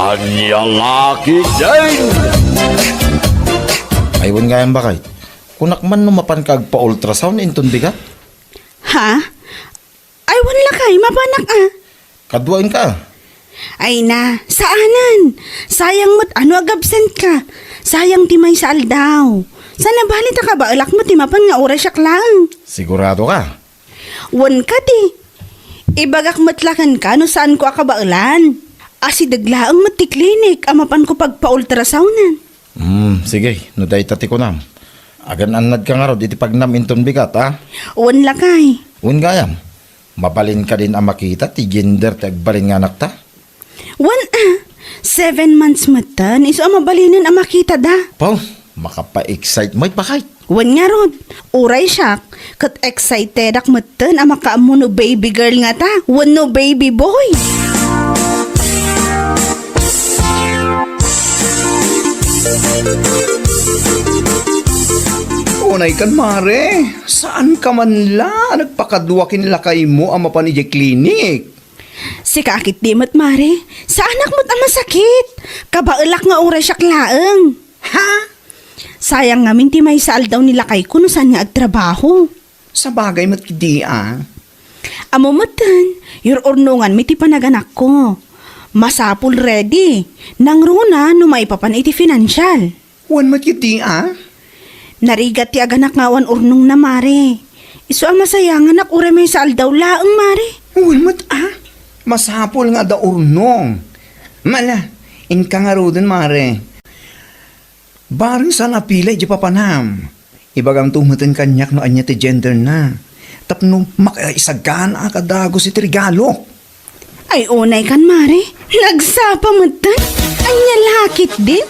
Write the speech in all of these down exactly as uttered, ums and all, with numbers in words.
Ania la ketdin? Ay, wen gayam, baket. Kunak man no mapanka agpa-ultrasound inton bigat? Ha? Ay, wen lakay, mapanak a. Kaduaenka. Ay na, saanen. Sayang met no agabsent ka. Sayang ti maysa aldaw. Sana bali ta kabaelak met ti mapan nga uray siak laeng. Sigurado ka? Wen kadi. Ibagak met la kenka no saanko a kabaelan. Asideg laeng met ti klinik a mapanko pagpa-ultrasounden. Hmm, sige, no dayta ti kunam. Agan-annadka ngarud iti pagnam inton bigat, a? Wen lakay. Wen gayam, mabalin kadin a makita ti gender ti agbalin nga anakta? Wen a, seven months metten, isu a mabalinen a makitada. Pau, makapa-excite met, baket. Wen ngarud, uray siak, ket excitedak metten a makaammo no baby girl ngata, wenno baby boy. Unay kan, mare, saanka man la a nagpakadua ken lakaymo a mapan idiay klinik? Sika ketdi met, mare, saanak met a masakit. Kabaelak nga uray siak laeng. Ha? Sayang ngamin ti maysa aldaw ni lakayko no saan nga agtrabaho. Sabagay met ketdi a. Ammo metten, yur-urnonganmi ti panaganakko. Masapul ready. Nangruna no maipapan iti financial. Wen met ketdi a. Narigat ti aganak nga awan urnongna, mare. Isu a masayanganak uray maysa aldaw laeng, mare. Wen met a. Masapul nga adda urnong. Mala, inka ngaruden, mare. Bareng saan a pila idiay papanam. Ibagamto metten kaniak no ania ti genderna. Tapno makaisaganaak a dagus iti regalo. Ay, unay kan, mare. Nagsapa metten. Ania la ketdin?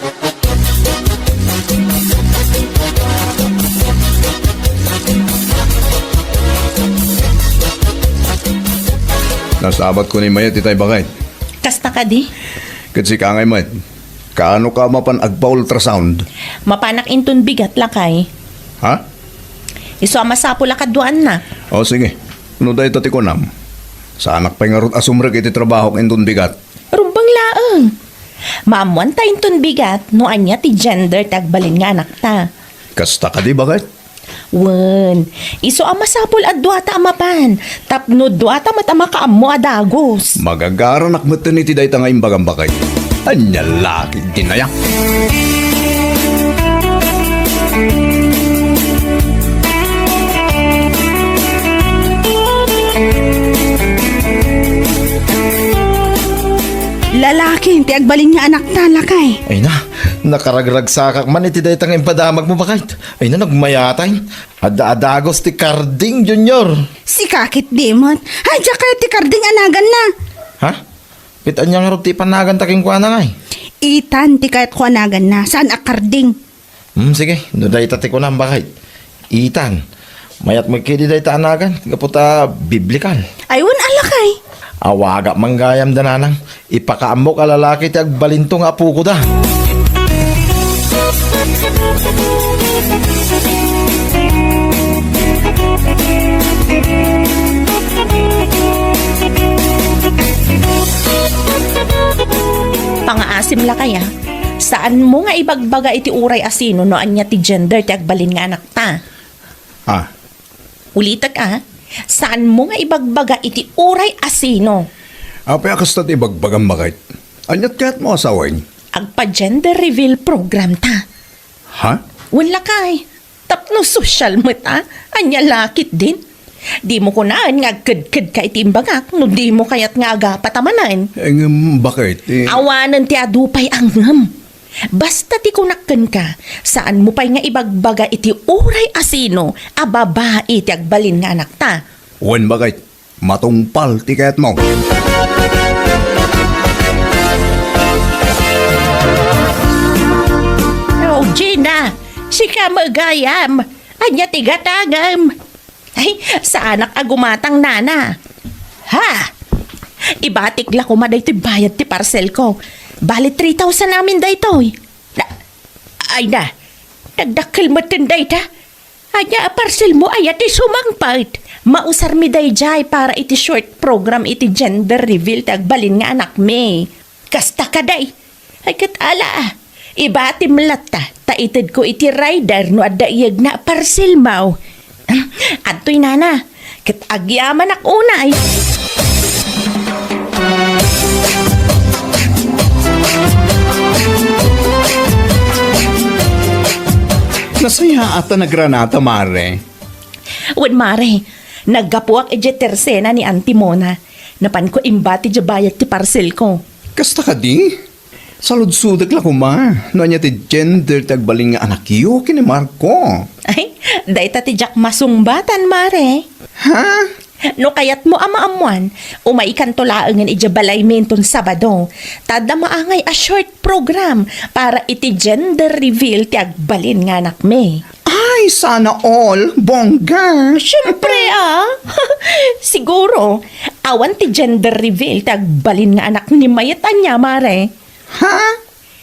Nasabatko ni mayat itay, baket. Kasta kadi? Ket sika ngay met. Kaano ka mapan agpa-ultrasound? Mapanak inton bigat, lakay. Ha? Isu a masapul a kaduaannak. O, sige. No dayta ti kunam, saanak pay ngarud a sumrek iti trabahok inton bigat. Rumbeng laeng. Maammuanta inton bigat no ania ti gender ti agbalin nga anakta. Kasta kadi, baket? Wen, isu a masapul a duata a mapan, tapno duata met a makaammo a dagus. Magagaranak metten iti dayta nga imbagam, baket. Ania la ketdin aya? Lalaki ti agbalin nga anakta, lakay. Ay na, nakaragragsakak man iti dayta nga impadamagmo, baket. Ay na, nagmayatay. Adda a dagus ti Carding Junior. Sika ketdi met. Ay, diak kayat ti Carding a naganna. Ha? Ket ania ngarud ti ipanaganta kenkuana ngay? Ethan ti kayatko a naganna, saan a Carding. Hmm, sige, no dayta ti kunam, baket. Ethan, mayat met ketdi dayta a nagan, gapu ta biblikal. Ay, wen a, lakay. Awagak man gayam da nanang. Ipakaammok a lalaki ti agbalinto nga apokoda. Pangaasim lakay a. Saanmo nga ibagbaga iti uray a sino no ania ti gender ti agbalin nga anakta. Ah. Ulitek a, saanmo nga ibagbaga iti uray a sino. Apay a kasta ti ibagbagam, baket? Aniat kayatmo a sawen? Agpa-gender reveal program ta. Ha? Wen lakay, tapno sosyal met a, ania la ketdin? Dimo kunaen nga agkedkedka iti imbagak no dimo kayat nga agapata manen. Eh, ngem, baket, eh? Awanen ti adu pay a ngem. Basta ti kunak kenka, saanmo pay nga ibagbaga iti uray a sino a babai ti agbalin nga anakta. Wen, baket, matungpal ti kayatmo. Oh, Gina, sika met gayam. Ania ti gatangem? Ay, saanak a gumatang, nana. Ha? Ibatik la koma daytoy bayad ti parcel ko. Bali three thousand amin daytoy. Na, ay na, nagdakkel metten dayta. Ania a parcel mo aya ti sumangpet? Mausarmi daydiay para iti short program iti gender reveal ti agbalin nga anakmi. Kasta kadi, Ay, ket ala, ibatim latta, ta itedko iti rider no adda iyegna a parcel mo. Adtoy nana, ket agyamanak unay. Nasayaat a nagranata, Mare. Wen, Mare, naggapuak idiay tersena ni Auntie Mona. Napanko imbati diay bayad ti parcel ko. Kasta kadi? Saludsodek la koma no ania ti gender ti agbalin nga anakyo ken ni Marco. Ay, dayta ti diak masungbatan, Mare. Ha? No kayatmo a maammuan, umaykanto laengen idiay balaymi inton Sabado. Ta adda maangay a short program para iti gender reveal ti agbalin nga anakmi. Ay, sana all! Bongga! Siyempre, ah! Siguro, awan ti gender reveal ti agbalin nga anak ni Mayet ania, Mare. Ha?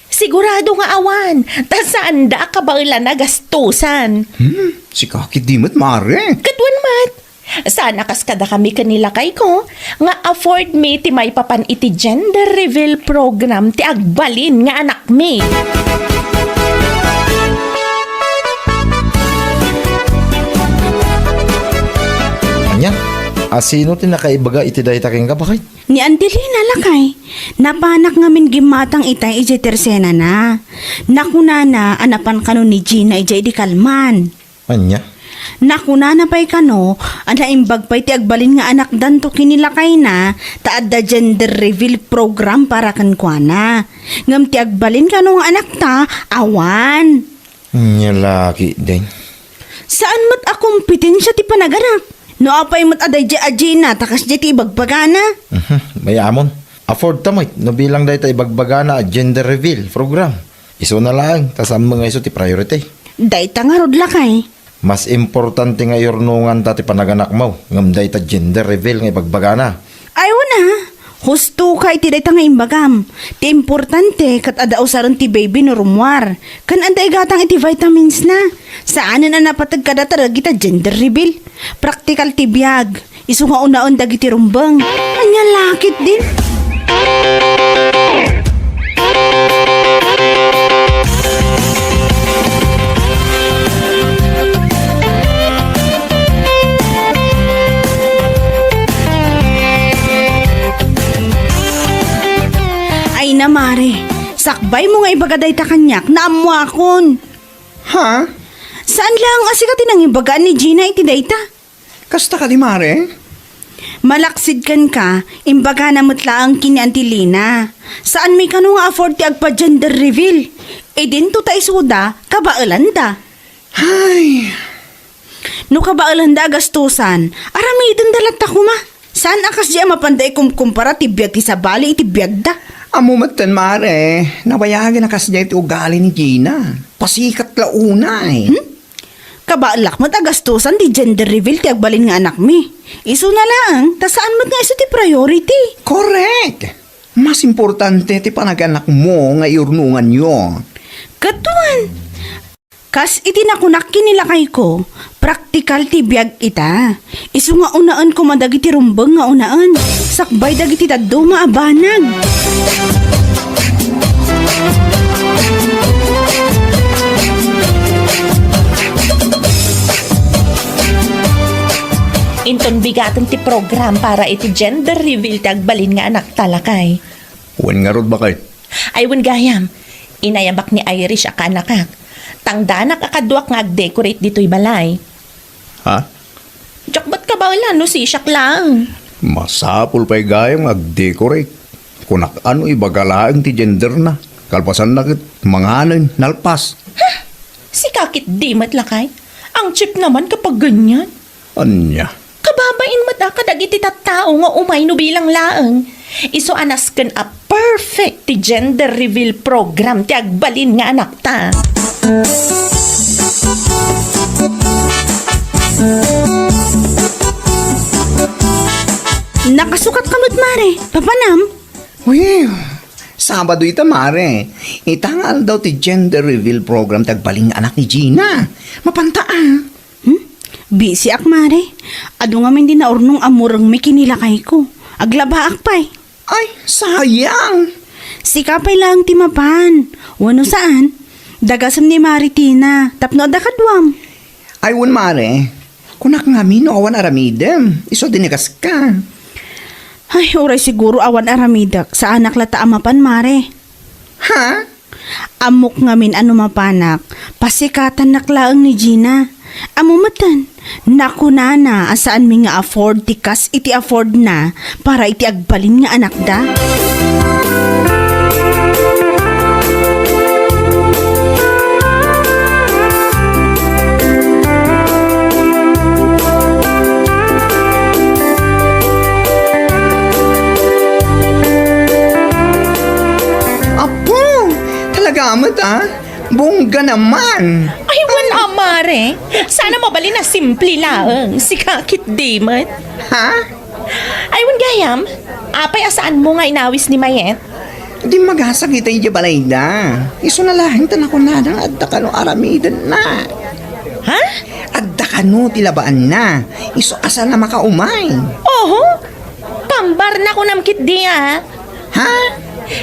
Sigurado nga awan, ta saanda a kabaelan a gastusan. Hmm, sika ketdi met, Mare. Ket wen met, saan a kas kadakami ken ni lakayko nga afford mi ti maipapan iti gender reveal program ti agbalin nga anakmi. Ania? A sino ti nakaibaga iti dayta kenka, baket? Ni Auntie Lina, lakay. Napanak ngamin gimmatang itay idiay tersenana. Nakunana a napan kano ni Gina idiay idi kalman. Ania? Nakunana pay kano a naimbag pay ti agbalin nga anakdanto ken ni lakayna ta adda gender reveal program para kenkuana. Ngem ti agbalin kano nga anakta, awan. Ania la ketdin? Saan met a kompetensia ti panaganak. No apay met a daydiay a Gina ta kasdiay ti ibagbagana. Mhm, mayamon. Afford ta met no bilang dayta ibagbagana a gender reveal program. Isuna laeng, ta saan met nga isu ti priority. Dayta ngarud, lakay. Mas importante nga iyurnonganta ti panaganakmo ngem dayta gender reveal nga ibagbagana. Ay, wen a, husto ka iti dayta nga imbagam. Ti importante, ket adda usaren ti baby no rummuar. Ken adda igatang iti vitamins na. Saanen a napateg kadata dagita gender reveal. Praktikal ti biag. Isu nga unaen dagiti rumbeng. Ania la ketdin? Ay na, Mare. Sakbaymo nga ibaga dayta kaniak, naammoakon. Ha? Saan laeng a sika ti nangibagaan ni Gina iti dayta? Kasta kadi, Mare? Malaksid kenka, imbagana met laeng ken ni Auntie Lina. Saan mi kano nga afford ti agpa-gender reveal. Idinto ta isuda, kabaelanda. Ay. No kabaelanda a gastusan, aramidenda latta koma. Saan a kasdiay a mapanda ikumkumpara ti biag ti sabali iti biagda? Ammo metten, Mare, nabayagen a kasdiay ti ugali ni Gina. Pasikat la unay. Hmm? Kabaelak met a gastusan ti gender reveal ti agbalin nga anakmi. Isuna laeng, ta saan met nga isu ti priority. Correct! Mas importante ti panaganakmo nga iyurnonganyo. Ket wen, kas iti nakunak ken ni lakayko, praktikal ti biag ita. Isu nga unaen koma dagiti rumbeng nga unaen, sakbay dagiti dadduma a banag. Inton bigaten ti program para iti gender reveal ti agbalin nga anakta, lakay. Wen ngarud, baket? Ay, wen gayam. Inayabak ni Irish a kaanakak. Tangdanak a kaduak nga agdecorate ditoy balay. Ha? Diak met kabaelan no sisiak laeng. Masapul pay gayam nga agdecorate. Kunak, ano, ibaga laeng ti genderna. Kalpasanna ket manganen, nalpas. Ha? Sika ketdi met, lakay? Ang cheap naman kapag ganyan. Ania? Kababain met a kadagiti tattao nga umay no bilang laeng. Isu a nasken a perfect ti gender reveal program ti agbalin nga anakta. Nakasukat ka met, Mare. Papanam? Uy, Sabado ita, Mare. Ita nga aldaw ti gender reveal program ti agbalin nga anak ni Gina. Mapanta, ah. Hmm? Busy ak, Mare. Adu ngamin di naurnong a murengmi ken ni lakayko. Aglabaak pay. Ay, sayang! Sika pay laeng ti mapan. Wenno saan? Dagasem ni Mare Tina, tapno adda kaduam. Ay, wen, Mare. Kunak ngamin no awan aramidem. Isu a dinagaska. Ay, uray siguro awan aramidek. Saanak latta a mapan, Mare. Ha? Ammok ngamin a no mapanak, pasikatannak laeng ni Gina. Ammo metten, nakunana a saanmi nga afford ti kas iti affordna para iti agbalin nga anakda. Apo, talaga met, ah? Bongga naman. Ay, wen a, Mare. Saan a mabalin a simple laeng. Sika ketdi met. Ha? Ay, wen gayam. Apay a saanmo nga inawis ni Mayet? Dimmagasagitay idiay balayda. Isuna laeng ta nakunana nga adda kano aramidenna. Ha? Adda kano ti labaanna. Isu a saan a makaumay. Oho. Pambar, nakunam ketdi a. Ha?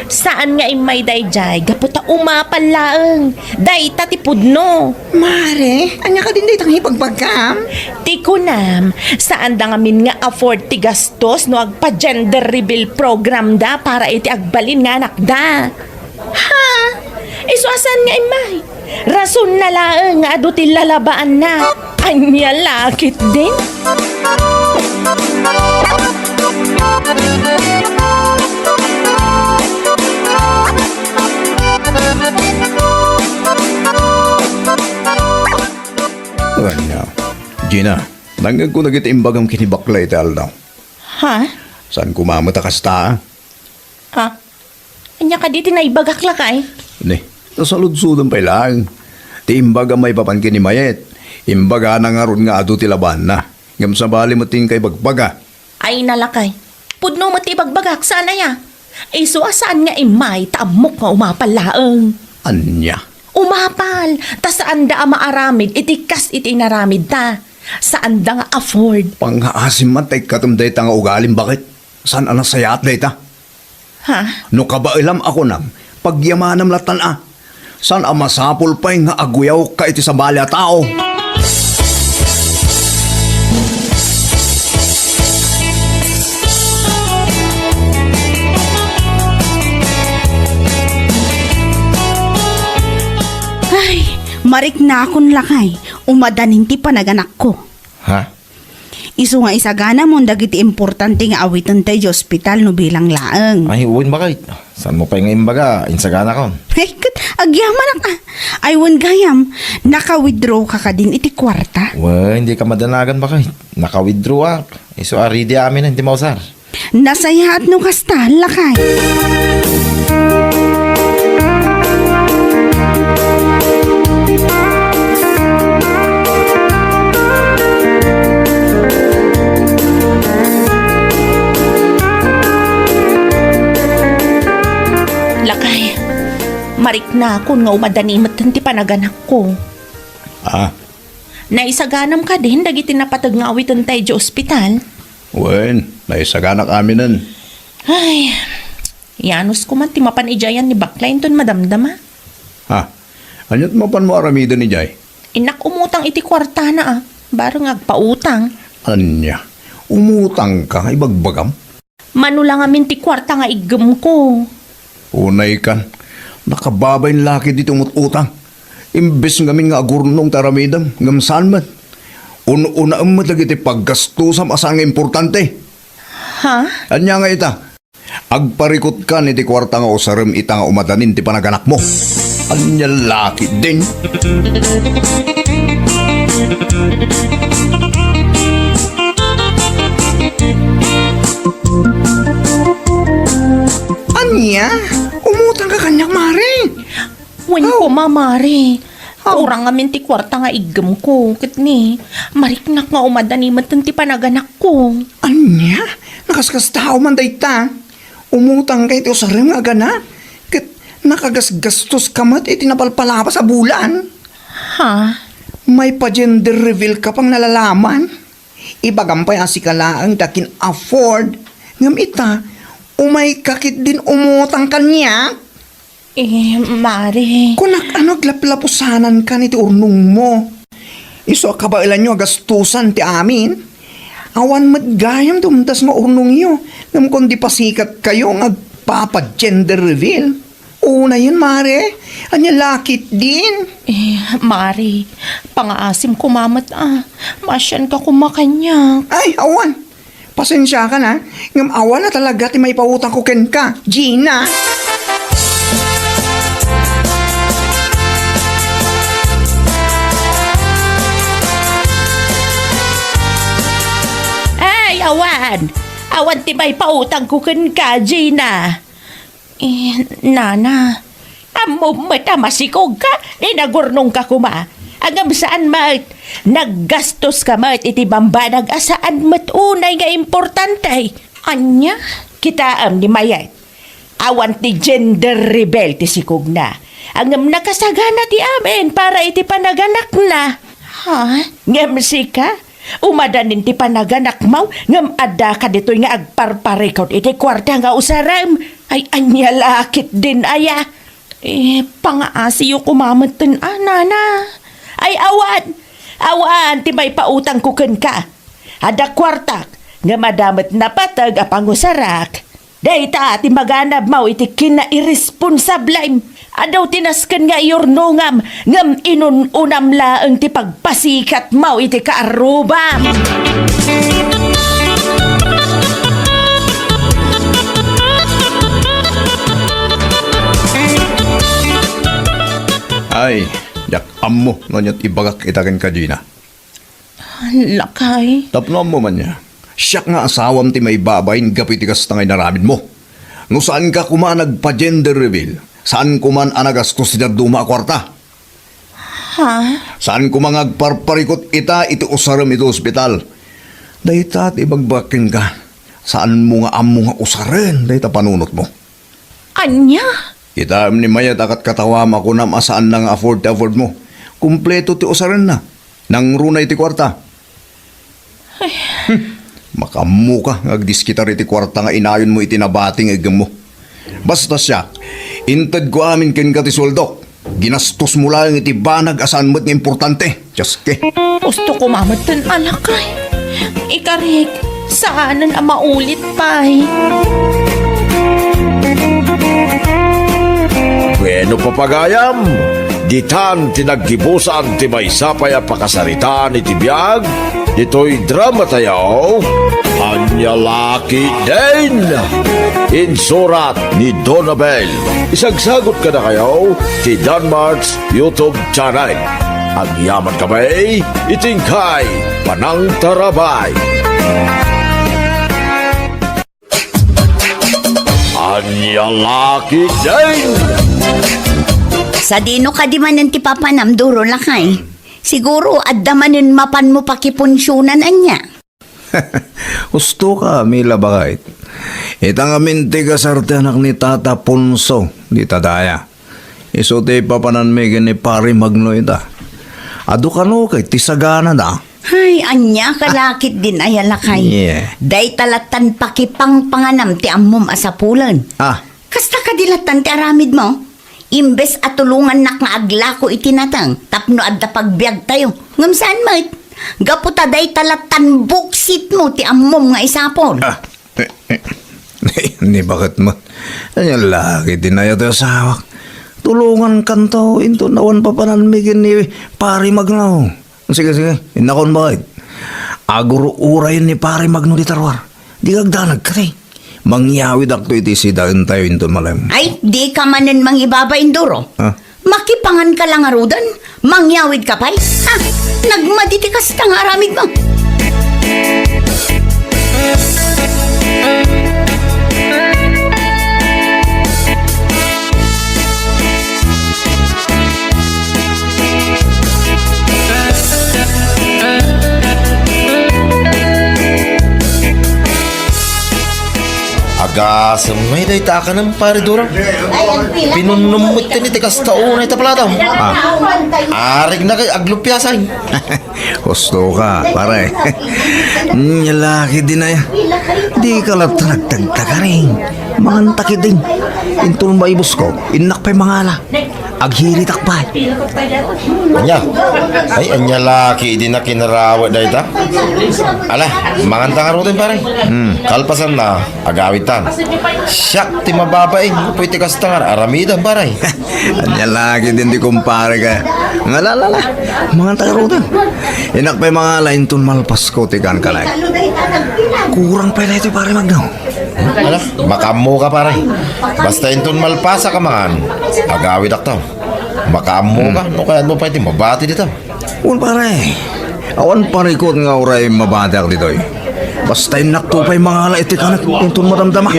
Saan nga immay daydiay gapu ta umapal laeng. Dayta ti pudno. Mare, ania kadin dayta nga ibagbagam? Ti kunam, saanda ngamin nga afford ti gastos no agpa-gender reveal program da para iti agbalin nga anakda. Ha? Isu a saan nga immay? Rasonna laeng nga adu ti lalabaanna. Ania la ketdin? Ania? Gina, nangngegko dagiti imbagam ken ni Bakla iti aldaw. Ha? Saan koma met a kasta, a? Ha? Ania kadi ti naibagak, lakay? Ne, ta saludsodem pay laeng. Ti imbaga maipapan ken ni Mayet, imbagana ngarud nga adu ti labaanna. Ngem sabali met ti inka ibagbaga. Ay, nalakay. Pudno met ti ibagbagak, saan aya? Isu a saan nga immay ta ammok nga umapal laeng. Ania? Umapal, ta saanda a maaramid iti kas iti inaramidta. Saanda nga afford. Pangngaasim man ta ikkatem dayta nga ugalim, baket? Saan a nasayaat dayta? Ha? No kabaelam a kunam, pagyamanam lattan a. Saan a masapul pay nga aguyawka iti sabali a tao? Ay, mariknakon, lakay. Umadanin ti panaganakko. Ha? Isu nga isaganamon dagiti importante nga awitenta idiay ospital no bilang laeng. Ay, wen, baket. Saanmo pay nga imbaga, insaganakon. Ay, ket agyamanak a. Ay, wen gayam, naka-withdraw ka kadin iti kuarta? Wen, dika madanagan, baket. Naka-withdraw ak. Isu a ready amin ti mausar. Nasayaat no kasta, lakay. Lakay, mariknakon nga umadani metten ti panaganakko. Ah? Naisaganam kadin dagiti napateg nga awitenta idiay ospital? Wen, naisaganak aminen. Ay, yanusko man ti mapan idiay ni Bakla inton madamdama. Ha? Ania ti mapanmo aramiden idiay? Innak umutang iti kuartana a, bareng agpautang. Ania? Umutangka nga ibagbagam? Mano la ngamin ti kuarta nga iggemko. Unaykan, nakababain la ketdi ti umut-utang. Imbes ngamin nga agurnong ti aramidem, ngem saan met. Un-unaem met dagiti paggastusam a saan nga importante. Ha? Ania nga ita? Agparikutkan iti kuarta nga usarem ita nga umadanin ti panaganakmo. Ania la ketdin? Ania? Umutangka kaniak, Mare? Wen koma, Mare. Aw. Kurang ngamin ti kuarta nga iggemko, ket ni, mariknak nga umadani metten ti panaganakko. Ania? Nakaskastao man dayta. Umutangka iti usarem nga agana, ket nakagasgastoska met iti napalpalabas a bulan. Ha? Maipa-gender reveal ka pay nalalaman. Ibagam pay a sika laeng ti akin-afford, ngem ita, Umayka ketdin umutang kaniak? Eh, Mare. Kunak, ano, aglaplapusanankan iti urnongmo? Isu a kabaelanyo a gastusan ti amin. Awan met gayam ti umdas nga urnongyo, ngem kundi pasikatkayo nga agpapa-gender reveal. Unayen, Mare, ania la ketdin? Eh, Mare, pangaasim koma met a. Maasianka koma kaniak. Ay, awan. Pasensiakan a, ngem awan a talaga ti maipautangko kenka, Gina. Ay, awan! Awan ti maipautangko kenka, Gina. Eh, Nana, ammom met a masikogka, di nagurnongka koma. Ngem saan met, naggastoska met iti bambanag a saan met unay nga importante. Ania? Kitaem ni Mayet, awan ti gender reveal ti sikogna. Ngem nakasagana ti amin para iti panaganakna. Ha? Ngem sika, umadanin ti panaganakmo, ngem addaka ditoy nga agparparikut iti kuarta nga usarem. Ay, ania la ketdin aya? Eh, pangaasiyo koma metten a, Nana. Ay, awan! Awan ti maipautangko kenka. Adda kuartak, ngem adda met napateg a pangusarak. Dayta ti maganabmo iti kinairesponsablem. Adu ti nasken nga iyurnongam, ngem inun-unam laeng ti pagpasikatmo iti kaarrubam. Ay, diak ammo no aniat ibagak ita kenka, Gina. Lakay. Tapno ammo man aya, siak nga asawam ti maibabain gapu iti kasta nga inaramidmo. No saanka koma a nagpa-gender reveal, saan koman a nagastos ti dadduma a kuarta. Ha? Saan koma nga agparparikut ita iti usarem iti ospital. Dayta ti ibagbagak kenka, saanmo nga ammo nga usaren dayta panunotmo. Ania? Kitaem ni Mayet a katkatawam a kunam a saanna nga afford ti affordmo. Kompleto ti usarenna. Nangruna iti kuarta. Ay. Hmm. Makaammoka nga agdiskitar iti kuarta nga inayonmo iti nabati nga iggemmo. Basta siak, intedko amin kenka ti sueldok. Ginastosmo laeng iti banag a saan met nga importante. Dios ke. Gusto ko mametten a lakay. Ikarik, saanen a maulit pay. Bueno, papagayam, ditan ti naggibusan ti maysa pay a pakasaritaan iti biag ditoy drama tayo, Ania La Ketdin. Insurat ni Donabel. Isagsagot kadakayo ti Danmart's YouTube channel. Agyaman kami iti inkay panangtarabay. Ania La Ketdin. Sadino kadi manen ti papanam, Duro, lakay? Siguro, adda manen mapanmo pakipunsionan, ania? Husto ka, Mila, bakit? Ita ngamin ti kasar ti anak ni Tata Ponso, dita daya. Isu ti papananmi ken ni Pari Magno ita. Adu kano ket ti saganada. Ay, ania ka la ketdin aya, lakay. Yeah. Dayta lattan pakipangpanganam ti ammom a sapulen. Ah. Kasta kadi lattan ti aramidmo? Imbes a tulongannak nga aglako iti nateng tapno adda pagbiagtayo. Ngem saan met, gapu ta dayta lattan buksitmo ti ammom nga isapul. Ah, eh, eh. Ni bakit mo? Ania la ketdin aya ti asawak. Tulongankanto, inton awan papananmi ken ni Pari Magno. Sige, sige. Innakon, bakit? Agur-urayen ni Pari Magno dita ruar. Di kagdanag, kadi. Mangyawidakto iti sidaentayo inton malem. Ay, di ka manen mangibabain, Duro. Ah? Makipangan ka la ngaruden, mangyawid ka pay. Ah, nagmadi ti kasta nga aramidmo. Agasem, may dayta a kanem, Pari Duro. Pinunnom met ti kasta unay ta plataw. Ah. Arig na kay aglupiasan. Husto ka, pare. Nia la ketdin aya. Di ka latta nagtagtagaring. Manganta ketdin. Inton maibusko, innak pay mangala. Aghiritak pay. Ania? Ay, ania la ketdin a kinarawet dayta? Ala, manganta ngaruden, pare. Hmm. Kalpasanna, agawidtan. Siak ti mababain, gapu iti kasta nga ar-aramidem, pare. Ania la ketdin ti kumparek a. Ala, ala, ala. Manganta ngaruden. Innak pay mangala inton malpasko ti kankanay. Kurang pay daytoy, pare Magno. Ala, makaammoka, pare. Basta inton malpasak a mangan, agawidakto. Makaammoka, hmm, no kayatmo pay ti mabati dita. Wen, pare. Awan parikut nga uray mabatiak ditoy. Basta innakto pay mangala iti kanek inton madamdama.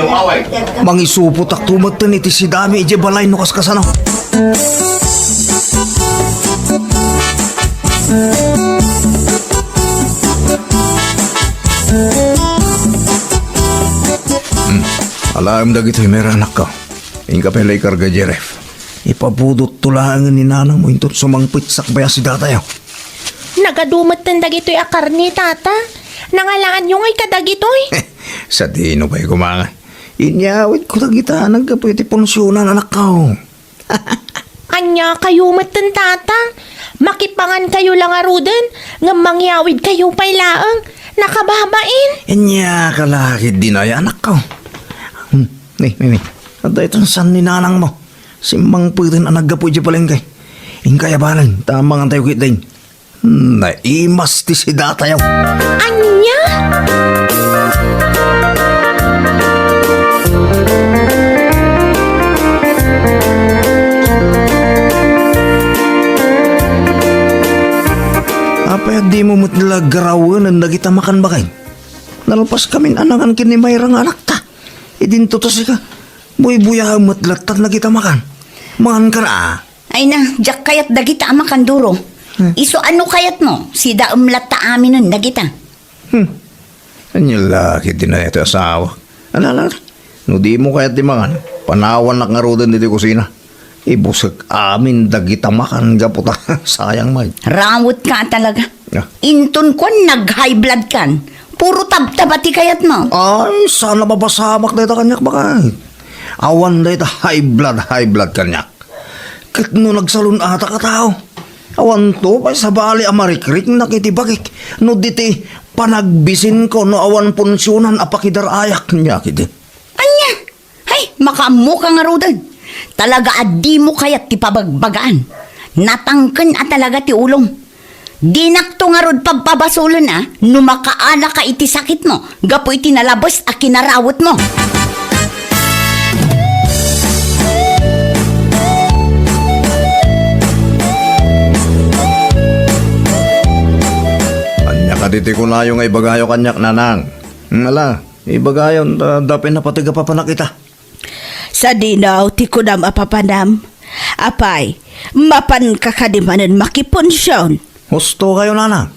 Mangisupotakto metten iti sidami idiay balay no kaskasano. Hmm. Alaem dagitoy, Mer, anakko. Inka pay la ikarga, Jeref. Ipabudotto laengen ni nanangmo inton sumangpet sakbay a sidatayo. Nagadu metten dagitoy a karne, tata. Nangalaanyo ngay kadagitoy? Sadino pay koma nga. Inyawidko dagita naggapu iti punsionan, anakko. Ania kayo metten, tata? Makipangan kayo la ngaruden, ngem mangyawid kayo pay laeng. Nakababain. Ania ka la ketdin ay, anakko. Hmm, ni, ni, ni. Adda itan san ni nanangmo. Simmangpeten a naggapu idiay palengke. Inka, abalan, ta mangantayo ketdin. Naimas ti sidatayo. Ania? Apay a dimo met la garawenen dagita makan, baket? Nalpaskamin a nangan ken ni Mayra nga anakta. Idinto ta sika. Buybuyaem met latta dagita makan. Manganka a. Ay na, diak kayat dagita a makan, Duro. Hmm. Isu a no kayatmo, sidaem latta aminen dagita. Hmm. Ania la ketdin ay ti asawa. Ala, ala, ala. No dimo kayat ti mangan, panawannak ngaruden ditoy kusina. Ibusek amin dagita makan gapu ta sayang met. Rawetka talaga. Ah. Inton kuan, nag-high blood kan. Puro tabtaba ti kayatmo. Ay, saan a mapasamak dayta kaniak, baket. Awan dayta high blood, high blood kaniak. Ket no nagsalun-atak a tao, awanto pay sabali a marikriknak iti bagik no ditoy panagbisinko no awan punsionan a pakidar-ayak kaniak idi. Ania? Hay, makaammoka ngaruden. Talaga a dimo kayat ti pabagbagaan. Natangken a talaga ti ulom. Dinakto ngarud pabpabasolen a no makaanaka iti sakitmo gapu iti nalabes a kinarawetmo. Ania kadi ti kunayo nga ibagayo kaniak, nanang? Ala, ibagayon, ta, dapay napateg a papanak ita. Sadino ti kunam a papanam? Apay, mapanka kadi manen makipunsion? Husto kayo, nanang.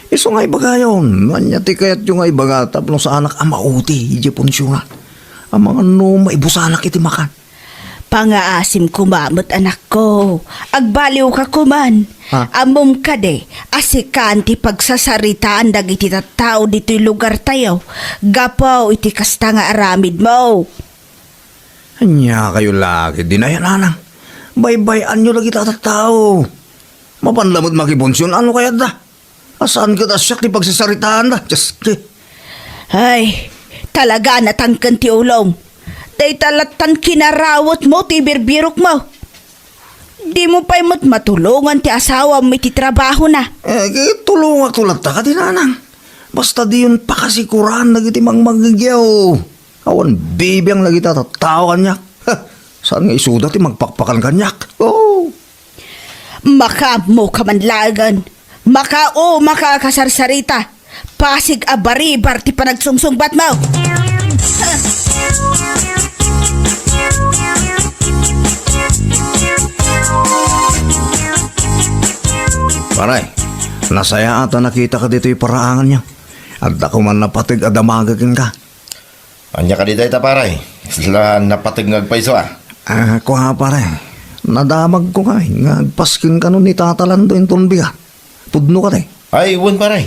Isu nga ibagayon, ania ti kayatyo nga ibaga tapno saanak a mauti idiay punsionan? Amangan no maibusanak iti makan. Pangaasim koma met, anakko. Agbaliwka koman. Ha? Ammom kadi a sikan ti pagsasaritaan dagiti tattao ditoy lugartayo gapu iti kasta nga aramidmo. Ania kayo la ketdin ay, nanang? Baybay-anyo dagita a tattao. Mapan la met makipunsion, ano kayatda? A saan ket a siak ti pagsasaritaanda? Diyos ko. Ay, talaga natangken ti ulom. Dayta lattan kinarawetmo ti birbirokmo. Dimo pay met matulongan ti asawam iti trabahona. Eh, tulongakto latta kadi, nanang. Basta diyon pakasikuran dagiti mangmangngegyaw. Awan bibiang dagita tattao kaniak. Ha, saan nga isuda ti magpakpakan kaniak? Oh. Makaammoka man laengen. Makaammoka a kasarsarita. Pasig a baribar ti panagsungsungbatmo. Pare, nasayaat a nakitaka ditoy paraangan niya. Adda koman napateg a damagek kenka. Ania kadi dayta, pare? Isla napateg nga agpayso, a. Ah, kua, pare. Nadamagko ngay nga agpasken kano ni Tata Lando inton bigat. Pudno kadi? Ay, wen, pare.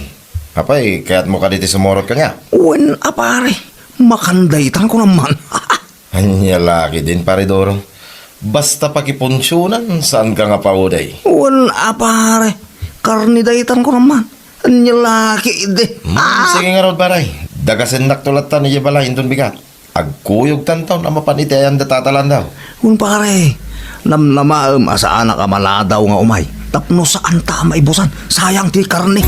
Apay, kayatmo kadi ti sumurot kaniak? Wen a, pare. Makan daytan ko naman. Ania la ketdin, Pare Doro. Basta pakipunsionan, saanka nga paudey. Wen a, pare. Karne daytan ko naman. Ania la ketdi. Hmm, ah, sige ngarud, pare. Dagasennakto lattan idiay balay inton bigat. Agkuyogtanton a mapan iti ayan da Tata Landau. Wen, pare. Namnamaem a saanak a maladaw nga umay. Tapno saanta a maibusan. Sayang ti karne.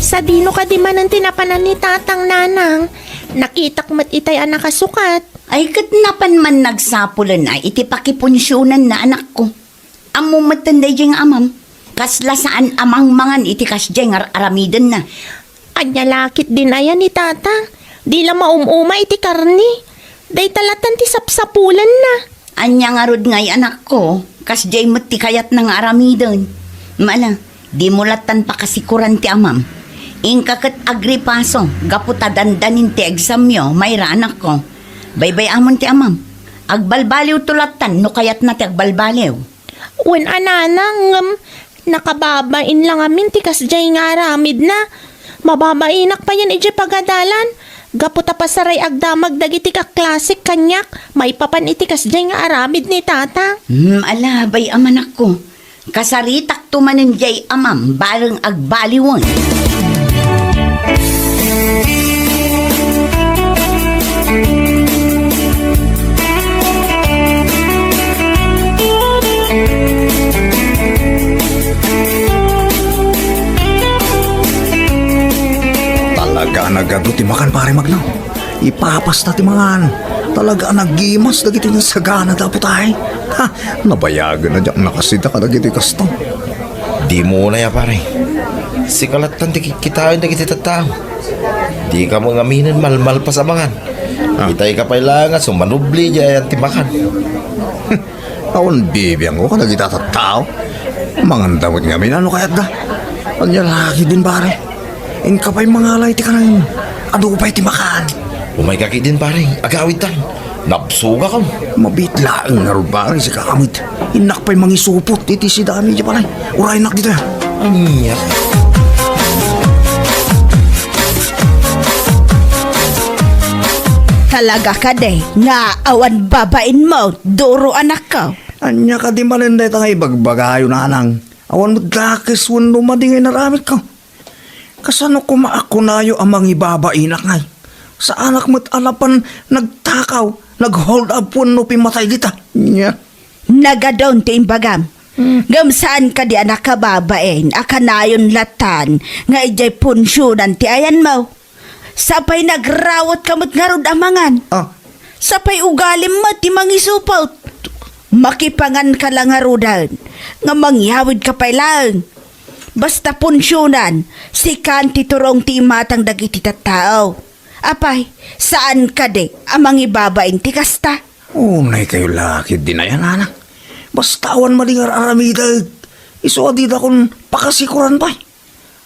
Sadino kadi manen ti napanan ni Tatang, Nanang? Nakitak met itay a nakasukat. Ay, ket napan man nagsapulen a iti pakipunsionanna, anakko. Ammom metten daydiay nga amam, kasla saan a mangmangan iti kasdiay nga ar-aramidenna. Ania la ketdin aya ni Tata? Di la maum-uma iti karne. Dayta lattan ti sapsapulanna. Ania ngarud ngay, anakko, kasdiay met ti kayatna nga aramiden. Mala, dimo lattan pakasikoran ti amam. Inka ket agripaso gapu ta dandanin ti examyo, Mayra, anakko. Baybay-amon ti amam. Agbalbaliwto lattan no kayatna ti agbalbaliw. Wen a, Nanang, ngem nakababain la ngamin ti kasdiay nga aramidna. Mababainak payen idiay pagadalan. Gapu ta pasaray agdamag dagiti kaklasik kaniak maipapan iti kasdiay nga aramid ni Tata. Hmm, ala, bay-am, anakko. Kasaritakto manen diay amam bareng agbaliwen. Talaga a nagadu ti makan, Pare Magno. Ipapasta ti mangan. Talaga a nagimas dagiti nasaganada a putay. Ha, nabayagen a diak nakasida kadagiti kasto. Dimo unay a, pare. Sika lattan ti kikkitaen dagiti tattao. Dika met ngaminen malmalpas a mangan. Ah. Itayka pay laeng a sumanubli diay ayan ti makan. Awan bibiangko kadagiti tattao. Manganda met ngamin no kayatda. Ania la ketdin, pare? Inka pay mangala iti kanayon. Adu pay ti makan. Umayka ketdin, pare. Agawidtan. Nabsogakon. Mabiit laeng ngarud, pare, sika met. Innak pay mangisupot iti sidami diay balay. Uraynak ditoy. Ania? Talaga kadi nga awan babainmo, Doro, anakko? Ania kadi manen dayta nga ibagbagayo, Nanang? Awan met dakes wenno madi nga inaramidko. Kasano koma a kunayo a mangibabainak ngay? Saanak met a napan nagtakaw, nag-hold up wenno pimmatay dita. Nia? Nagadun ti imbagam. Hmm. Ngem saan kadi a nakababain a kanayon lattan nga idiay punsionan ti ayanmo? Sapay nagrawatka met ngarud a mangan. Ah. Sapay ugalim met ti mangisupot. Makipanganka la ngaruden nga mangyawidka pay laeng. Basta punsionan, sikan ti turong ti imatang dagiti tattao. Apay, saan kadi a mangibabain ti kasta? Unay kayo la ketdin ayan, Nanang. Basta awan madi nga ar-aramidek. Isu a didakon pakasikoran pay.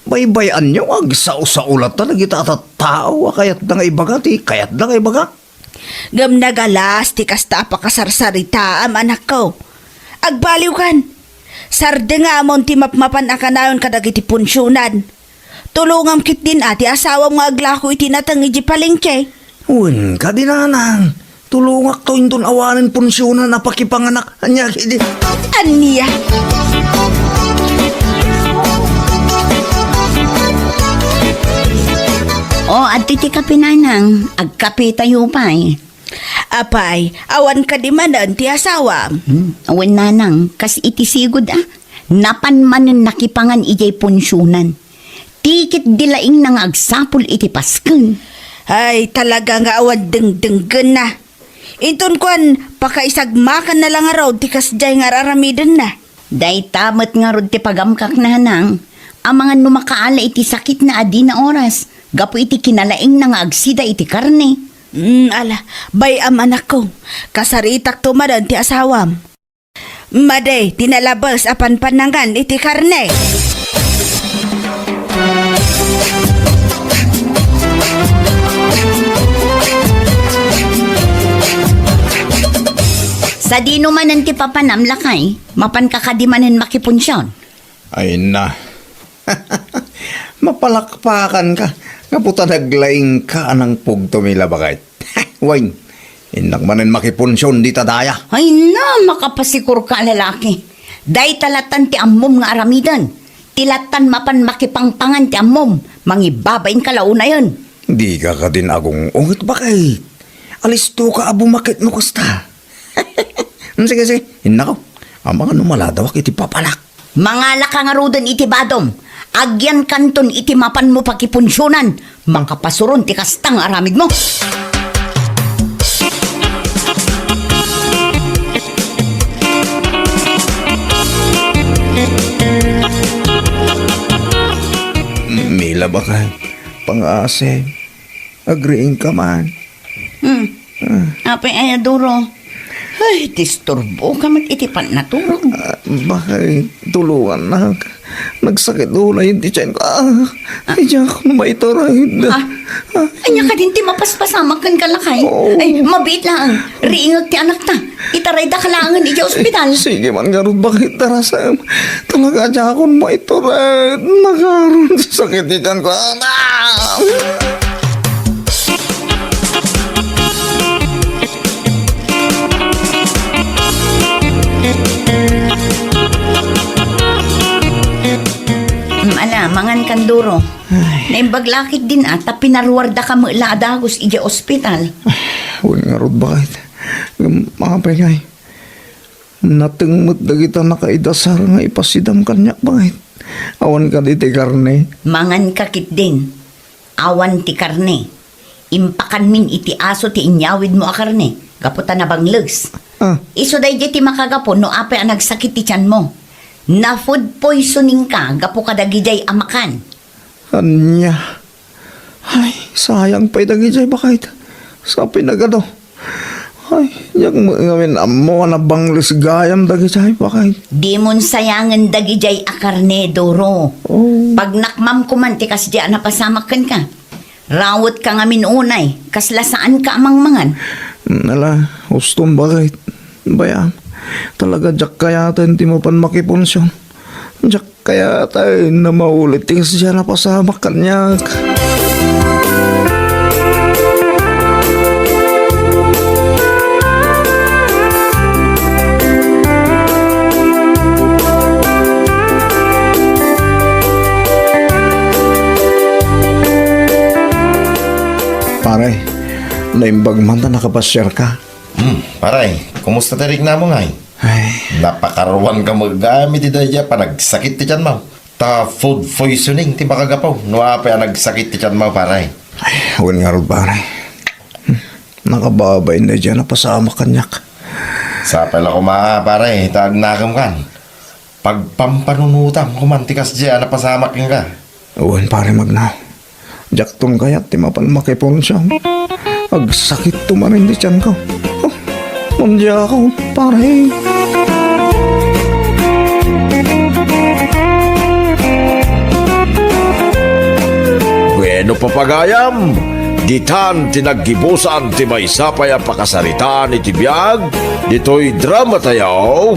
Baybay-anyo nga agsao-sao latta dagita a tattao a kayatda nga ibaga ti kayatda nga ibaga. Ngem nagalas ti kasta a pakasarsaritaam, anakko. Agbaliwkan. Sardengamon ti mapmapan a kanayon kadagiti punsionan. Tulongam ketdin a ti asawam nga aglako iti nateng idiay palengke. Wen kadi, Nanang. Tulongakto inton awanen punsionan a pakipanganak. Ania kadi? Ania? O, adtoy ti kape, Nanang. Agkapetayo pay. Apay, awan kadi manen ti asawam? Hmm, awan, Nanang. Kas iti sigud, a. Napan manen nakipangan idiay punsionan. Ti ketdi laingna nga agsapul iti pasken. Ay, talaga nga awan dengdenggenna. Inton kuan, pakaisagmakanna la ngarud ti kasdiay nga ar-aramidenna. Dayta met ngarud ti pagamkak, Nanang, amangan no makaala iti sakitna a dina oras gapu iti kinalaingna nga agsida iti karne. Mm, ala, bay-am, anakko. Kasaritakto manen ti asawam. Madi ti nalabes a panpanangan iti karne. Sadino manen ti papanam, lakay? Mapanka kadi manen makipunsion? Ay na. Mapalakpakanka. Gapu ta naglaingka a nangpugtom ila, baket. Wen, innak manen makipunsion dita daya. Ay na, makapasikorka a lalaki. Dayta lattan ti ammom nga aramiden. Ti lattan mapan makipangpangan ti ammom, mangibabainka la unayen. Dika kadin agung-unget, baket. Alistoka a bumakit no kasta. Sige, sige, innako. Amangan no maladawak iti papanak. Mangalaka ngaruden iti badom. Agyankanton iti mapanmo pakipunsionan. Makapasuron ti kasta nga aramidmo. Mila, baket, pangasim. Agriingka man. Hmm. Ah. Apay aya, Doro? Ay, disturboka met iti pannaturog. Ah, baket, tulongannak. Nagsakit unay ti tianko. Ah, diak maiturod. Ah, ania kadin ti mapaspasamak kenka, lakay? Oo. Ay, mabiit laeng. Riingek ti anakta. Itaraydaka laengen idiay ospital. Sige man ngarud, baket, tarasem. Talaga, diakon maiturod. Nagaron ti sakit ti tianko. Ah! Mm, ala, mangan kan, Doro. Ay. Naimbag lakit din, ah, ta pinaruardaka met la a dagus idiay ospital. Ay, wen ngarud, baket. Ngem apay ngay? Nateng met dagita nakaidasar nga ipasidam kaniak, baket. Awan kadi ti karne. Manganka ketdin. Awan ti karne. Impakanmin iti aso ti inyawidmo a karne, gapu ta nabangles. Ah. Isu daydiay ti makagapu no apay a nagsakit ti tianmo. Na-food poisoningka gapu kadagijay a makan. Ania? Ay, sayang pay dagijay, baket. Sa pinagado. Ay, diak met ngamin ammo a nabangles gayam dagijay, baket. Dimon sayangen dagijay a karne, Doro. Oh. Pagnakmam koman ti kasdiay a napasamak kenka. Rawetka ngamin unay, kasla saanka a mangmangan. Ala, ustom, baket. Bayam, talaga diak kayaten ti mapan makipunsion. Diak kayaten a maulit ti kasdiay a napasamak kaniak. Pare, naimbag man ta nakapasiarka. Hmm, pare, kumusta ti riknamo ngay? Ay. Napakaruanka met gayam iti daydiay a panagsakit ti tianmo. Ta food poisoning ti makagapu no apay a nagsakit ti tianmo, pare. Ay, wen ngarud, pare. Hmm, nakababain daydiay a napasamak kaniak. Sapay la koma, pare, ta agnakemkan. Pagpampanunotam koman ti kasdiay a napasamak kenka. Wen, pare, magna. Diakton kayat ti mapan makipunsion. Agsakitto manen ti tianko. Oh, mandiako, pare. Bueno, papagayam, ditan ti naggibusan ti maysa pay a pakasaritaan iti biag ditoy drama tayo.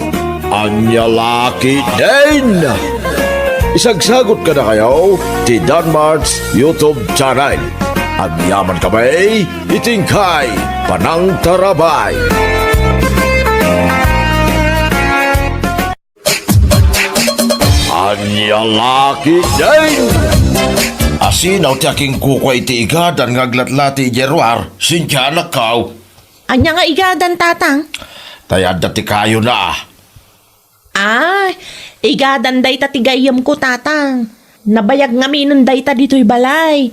Ania la ketdin? Isagsagot kadakayo ti Danmart's YouTube channel. Agyaman kami iti inkay panangtarabay. Ania la ketdin? Asino ti akinkukua iti igadan nga aglatlati idiay ruar, Cynthia, anakko? Ania nga igadan, Tatang? Tay adda ti kayona. Ay, igadan dayta ti gayyemko, Tatang. Nabayag ngaminen dayta ditoy balay.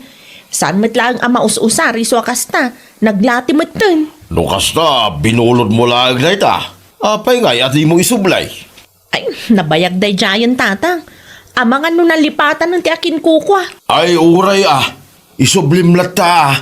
Saan met laeng a maus-usar isu a kasta, naglati metten. No kasta, binulodmo laeng dayta. Apay ngay a dimo isubli? Ay, nabayag daydiayen, Tatang. Amangan no nalipatan ti akinkukua. Ay, uray a. Isublim latta.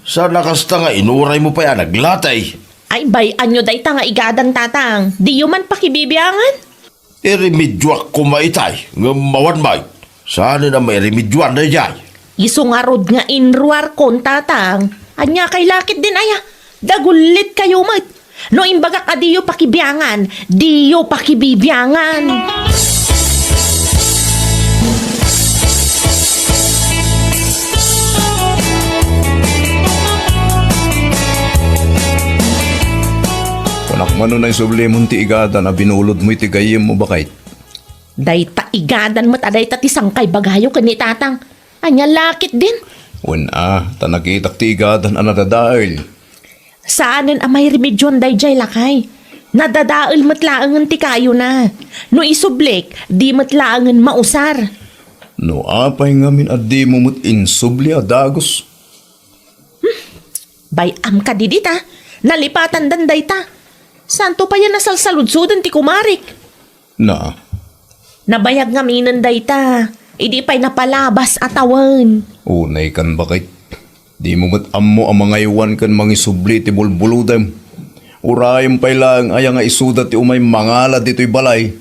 Saan a kasta nga inuraymo pay a naglati? Ay, bay-anyo dayta nga igadan, Tatang. Diyo man pakibibiangan? Iremedioak koma itay, ngem awan met. Saanen a mairemedioan daydiay? Isu ngarud nga inruarkon, Tatang. Ania kay la ketdin aya? Dagullit kayo met. No imbagak a diyo pakibiangan, diyo pakibibiangan. Kunak man no naisublimon ti igadan a binulodmo iti gayyemmo, baket. Dayta igadan met a dayta ti sangkay bagayo ken ni Tatang. Ania la ketdin? Wen a, ta nakitak ti igadan a nadadael. Saanen a mairemedioan daydiay, lakay. Nadadael met laengen ti kayona. No isublik, di met laengen mausar. No apay ngamin a dimo met insubli a dagus? Bay-am kadi dita, nalipatandan dayta. Santo pay a nasalsaludsoden ti kumarek. Na. Nabayag ngaminen dayta, idi pay napalabas a tawen. Unay kan, baket. Dimo met ammo a mangaywan ken mangisubli ti bulbulodem. Urayem pay laeng aya nga isuda ti umay mangala ditoy balay.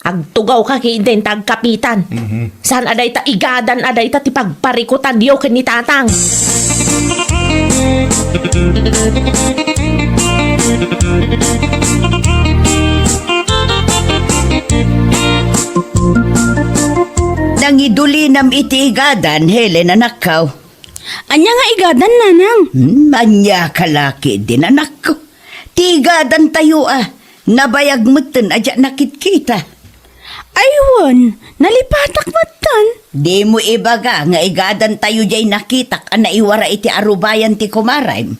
Agtugawka ketdin ta agkapitan. Mhm. Saan a dayta igadan a dayta ti pagparikutanyo ken ni Tatang. Nangidulinam iti igadan, Helen, anakko. Ania nga igadan, nanang? Hmm, ania ka la ketdin, anakko? Ti igadantayo a, nabayag metten a diak nakitkita. Ay wen, nalipatak metten. Dimo ibaga nga igadantayo diay nakitak a naiwara iti arubayan ti kumarem.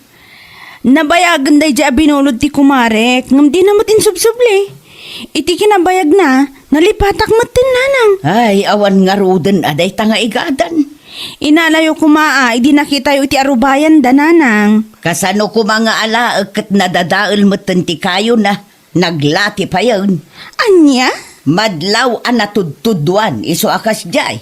Nabayagen daydiay a binulod ti kumarek, ngem dina met insubsubli. Iti kinabayagna, nalipatak metten, nanang. Ay, awan ngaruden a dayta nga igadan. Inalayo koma a idi nakitayo iti arubayanda, nanang. Kasano koma nga alaek ket nadadael metten ti kayona? Naglati payen. Ania? Madlaw a natudtuduan isu a kasdiay.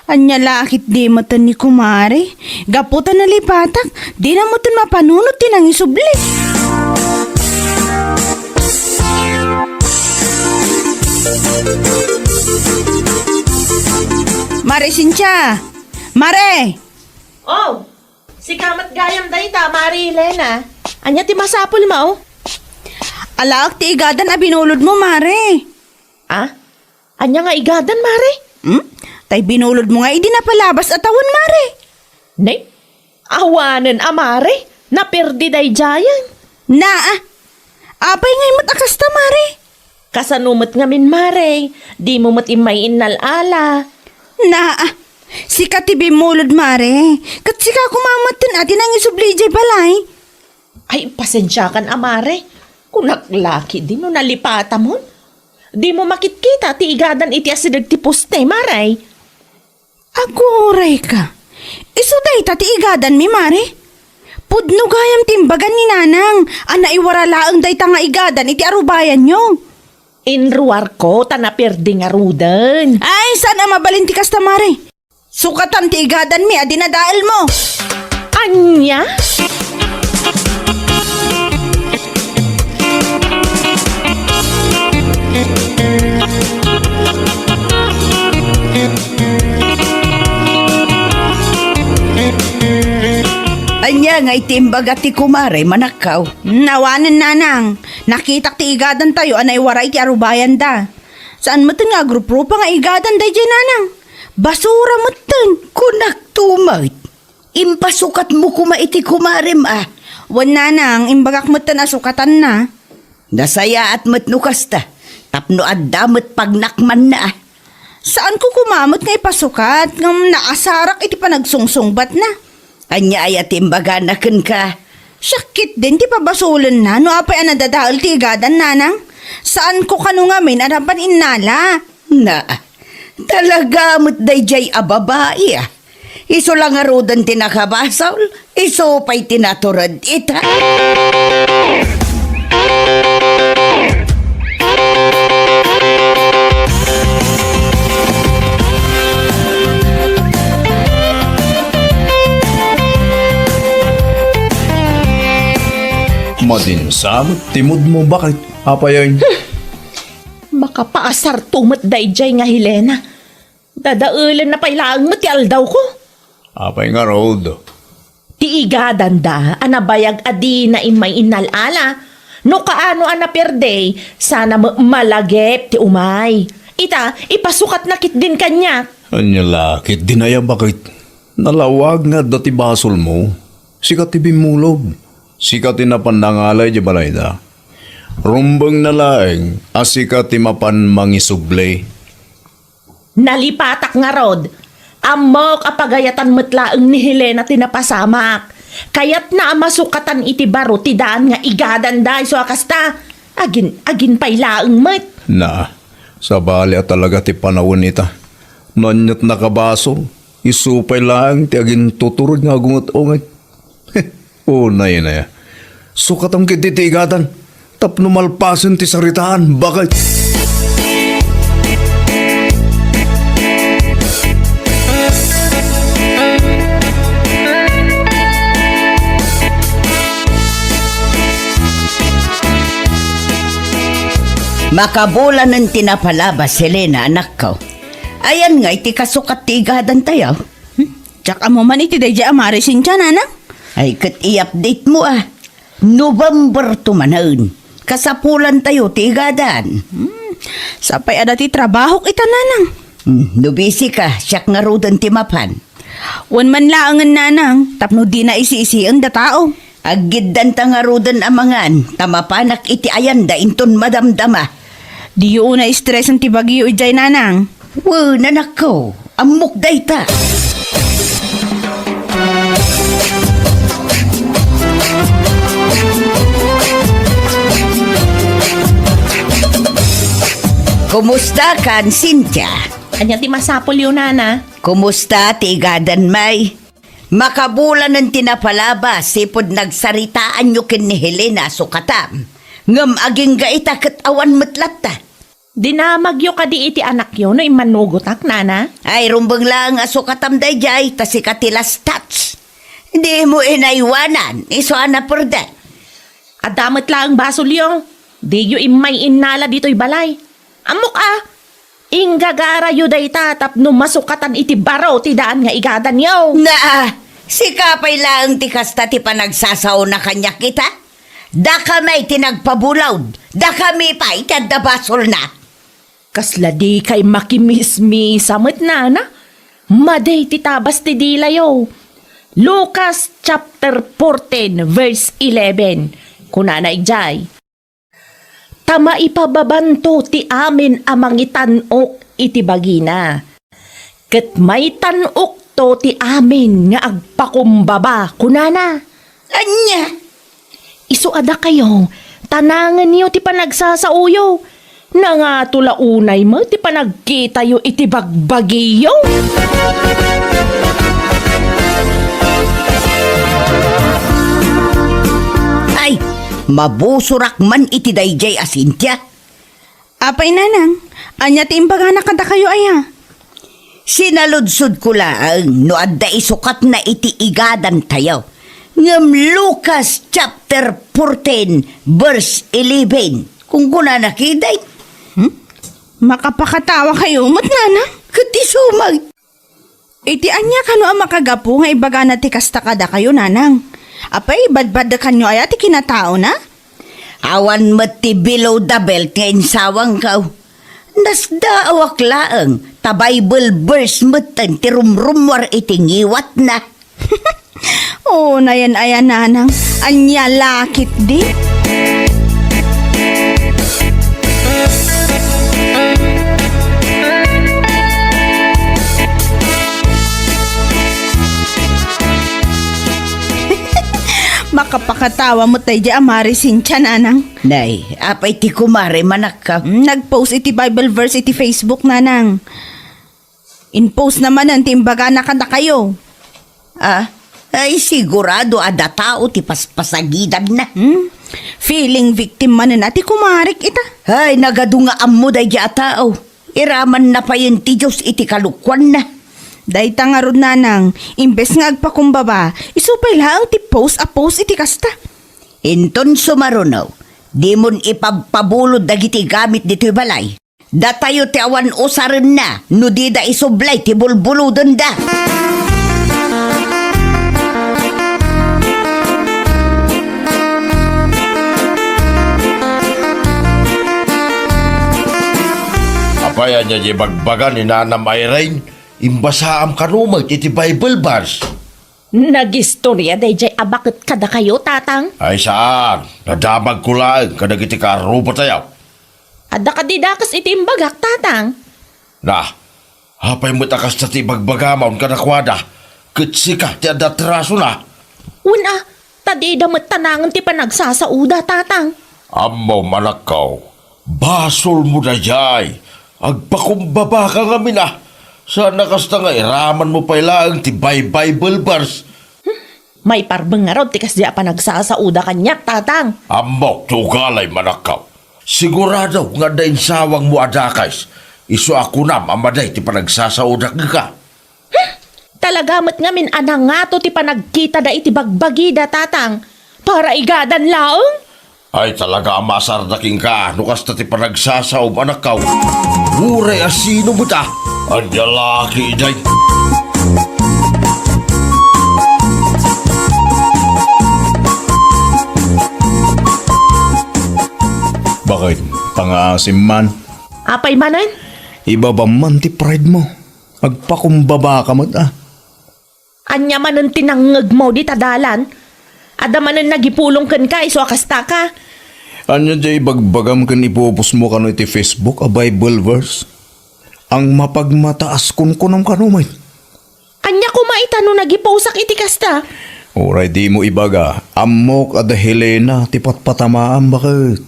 Ania la ketdi metten ni kumare? Gapu ta nalipatak, dina metten mapanunot ti nangisubli. Mare Cynthia! Mare! Oh, sika met gayam dayta, Mare Elena. Ania ti masapulmo? Alaek ti igadan a binulodmo, Mare. Ah? Ania nga igadan, Mare? Hmm? Tay binulodmo nga idi napalabas a tawen, Mare. Ne? Awanen a, Mare. Naperdi daydiayen. Naa. Apay ngay met a kasta, Mare? Kasano met ngamin, Mare? Dimo met immay innal-ala. Naa. Sika ti bimmulod, Mare. Ket sika koma metten a ti nangisubli idiay balay. Ay, pasensiakan a, Mare. Kunak la ketdi no nalipatamon. Dimo makitkita ti igadan iti asideg ti poste, Mare. Aguray ka. Isu dayta ti igadanmi, Mare? Pudno gayam ti imbagan ni Nanang a naiwara laeng dayta nga igadan iti arubayanyo. Inruarko ta naperdi ngaruden. Ay, saan a mabalin ti kasta, Mare? Sukatan ti igadanmi a dinadaelmo. Ania? Ania nga iti imbaga ti kumare, manakkaw? Awanen, Nanang. Nakitak ti igadantayo a naiwara iti arubayanda. Saan metten nga agruprupa nga igadan daydiay, Nanang. Basura metten. Kunak tumet. Impasukatmo koma iti kumarem a. Wen, Nanang, imbagak metten a sukatanna. Nasayaat met no kasta, tapno adda met pagnakmanna a. Saanko koma met nga ipasukat, ngem naasarak iti panagsungsungbatna. Ania aya ti imbagana kenka? Siak ketdin ti pabasolenna no apay a nadadael ti igadan, Nanang. Saanko kano ngamin a napan innala. Na, talaga met daydiay a babai a. Isu la ngaruden ti nakabasol, isu pay ti natured ita. Madinsa met ti mood mo, baket? Apay ay? Makapaasarto met daydiay nga Helena. Dadaelenna pay laeng met ti aldawko. Apay ngarud? Ti igadanda a nabayag a dina immay innal-ala. No kaano a naperdi, sana met malagip ti umay. Ita, ipasukatna ketdin kaniak. Ania la ketdin aya, baket? Nalawag nga adda ti basolmo. Sika ti bimmulog. Sika ti napan nangala idiay balayda. Rumbengna laeng a sika ti mapan mangisubli. Nalipatak ngarud. Ammok a pagayatan met laeng ni Helena ti napasamak. Kayatna a masukatan iti baro ti daan nga igadanda isu a kasta. Agin-agin pay laeng met. Na, sabali a talaga ti panawen ita. No aniat nakabasol, isu pay laeng ti agintuturod nga agunget-unget. Unay, unay. Sukatam ketdi ti igadan tapno malpasen ti saritaan, baket. Makabulanen ti napalabas, Helena, anakko. Ayan nga iti kasukat ti igadantayo. Hmm? Diak ammo man iti daydiay a Mari Cynthia, nanang. Ay, ket i-update mo, a. November two manen. Kasapulantayo ti igadan. Hmm. Sapay adda ti trabahok ita, nanang. Hmm, no busy ka, siak ngaruden ti mapan. Wen man laengen, nanang, tapno dina isiisien da tao. Aggiddanta ngaruden a mangan, ta mapanak iti ayanda inton madamdama. Diyo unay stresen ti bagyo idiay, nanang. Wen, anakko, ammok dayta. Kumusta kan, Cynthia? Ania ti masapulyo, nana? Kumusta ti igadan, may? Makabulanen ti napalabas, sipud nagsaritaanyo ken ni Helena a sukatam. Ngem agingga ita ket awan met latta. Dinamagyo kadi iti anakyo no immanugotak, nana? Ay, rumbeng laeng a sukatam daydiay, ta sika ti last touch. Dimo inaywanan, isu a napurdek. Adda met laeng basolyo. Diyo immay innala ditoy balay. Ammok a, inggagarayo dayta tapno masukatan iti baro ti daan nga igadanyo. Naa, sika pay laeng ti kasta ti panagsasaona kaniak ita? Daka may ti nagpabulod, dakami pay ti adda basolna. Kasla dikay makimismisa met, nana? Madi ti tabas ti dilayo. Lucas chapter fourteen, verse eleven. Kunana idiay, "Ta maipababanto ti amin a mangitan-ok iti bagina, ket maitan-okto ti amin nga agpakumbaba," kunana. Ania? Isu a dakayo, tanangenyo ti panagsasaoyo. Nangato la unay met ti panagkitayo iti bagbagiyo. Ay, mabusorak man iti daydiay a Cynthia. Apay, nanang, ania ti imbagana kadakayo aya? Sinaludsodko laeng no adda isukatna iti igadantayo. Ngem Lucas chapter fourteen, verse eleven, kunkunana ketdi. Hmm? Makapakatawa kayo met, nanang? Ket isu met. Iti ania kano a makagapu nga ibagana ti kasta kadakayo, nanang? Apay, badbadekanyo aya ti kinataona? Awan met ti below the belt nga insawangko. Nasdaawak laeng, ta Bible verse metten ti rumrummuar iti ngiwatna. Unayen aya, nanang, ania la ketdi? Makapakatawa met daydiay a Mari Cynthia, nanang. Nay, apay ti kumare, manakka? Mm, nag-post iti Bible verse iti Facebook, nanang. In-post na manen ti imbagana kadakayo. Ah, ay, sigurado adda tao ti paspasagidanna. Hmm? Feeling victim manen a ti kumarek ita. Ay, nagadu nga ammo daydiay a tao. Iramanna payen ti Dios iti kalokuanna. Dayta ngarud, nanang, imbes nga agpakumbaba, isu pay laeng ti post a post iti kasta. Inton sumaruno, dimon ipabpabulod dagiti gamit ditoy balay. Datayo ti awan usarenna no dida isublay ti bulbulodenda. Ay, ania diay ibagbaga ni Nanam Irene? Imbasaam kano met iti Bible verse. Nagistoria daydiay a baket kadakayo, Tatang? Ay, saan. Nadamagko laeng kadagiti kaarrubatayo. Adda kadi dakes iti imbagak, Tatang? Na, apay met a kasta ti ibagbagam a un kadakuada, ket sika ti adda atrasona? Wen a, ta dida met tanangen ti panagsasaoda, Tatang. Ammom, anakko, basolmo daydiay. Agpakumbabaka ngamin a. Saan a kasta nga iramanmo pay laeng ti Bi-, Bible verse. Maiparbeng ngarud ti kasdi a panagsasaoda kaniak, Tatang. Ammok ti ugalim, anakko. Sigurado nga adda insawangmo a dakes, isu a kunam a madi ti panagsasaoda kenka. Hmm! Talaga met ngamin a nangato ti panagkitada iti bagbagida, Tatang. Para igadan laeng? Ay, talaga a maasarda kenka no kasta ti panagsasaom, anakko. Uray a sino met a. Ania la ketdi? Baket, pangaasim man. Apay manen? Ibabam man ti pride mo. Agpakumbabaka met a. Ania manen ti nangngegmo dita dalan? Adda manen nagipulong kenka isu a kastaka? Ania diay ibagbagam ken ipupusmo kano iti Facebook a Bible verse? Ang mapagmataas kunkunam kano met. Ania koma ita no nagipusak iti kasta? Uray dimo ibaga, ammok a da Helena ti patpatamaam, baket.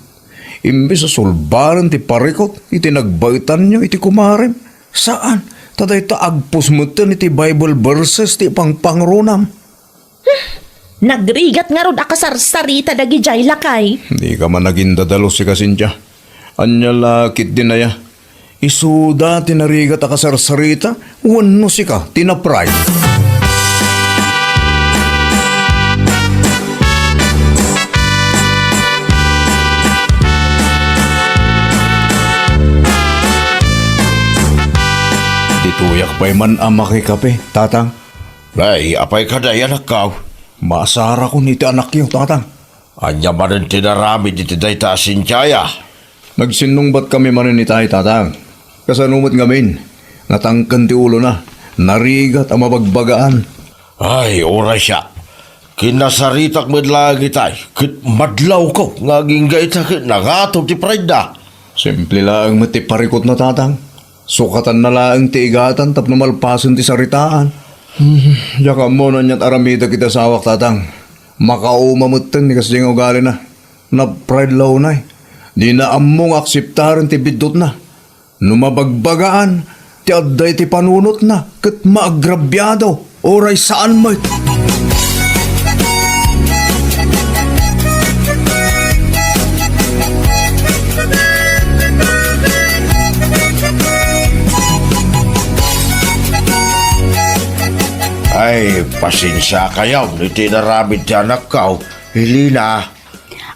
Imbes a sulbaren ti parikut iti nagbaetanyo iti kumarem, saan, ta dayta agpus metten iti Bible verses ti pangpangronam. Nagrigat ngarud a kasarsarita dagidiay lakay. Dika man agindadalus, sika, Cynthia. Ania la ketdin aya? Isuda ti narigat a kasarsarita wenno sika ti na-pride? Ditoyak pay man a makikape, Tatang. Ay, apay kadi, anakko? Maasarakon iti anakyo, Tatang. Ania manen ti naramid iti dayta a Cynthia? Nagsinnungbatkami manen itay, Tatang. Kasano met ngamin? Natangken ti ulona. Narigat a mabagbagaan. Ay, uray siak. Kinasaritak met laeng itay, ket madlawko nga agingga ita ket nangato ti pridena. Simple laeng met ti parikutna, Tatang. Sukatanna laeng ti igadan tapno malpasen ti saritaan. Hmm, diak ammo no aniat aramidek iti asawak, Tatang. Makauma metten ti kasdi nga ugalina. Na-pride la unay. Dina ammo nga akseptaren ti biddutna. No mabagbagaan ti adda iti panunotna ket maagrabiado, uray saan met. Ay, pasensiakayo iti inaramid ti anakko, Helena.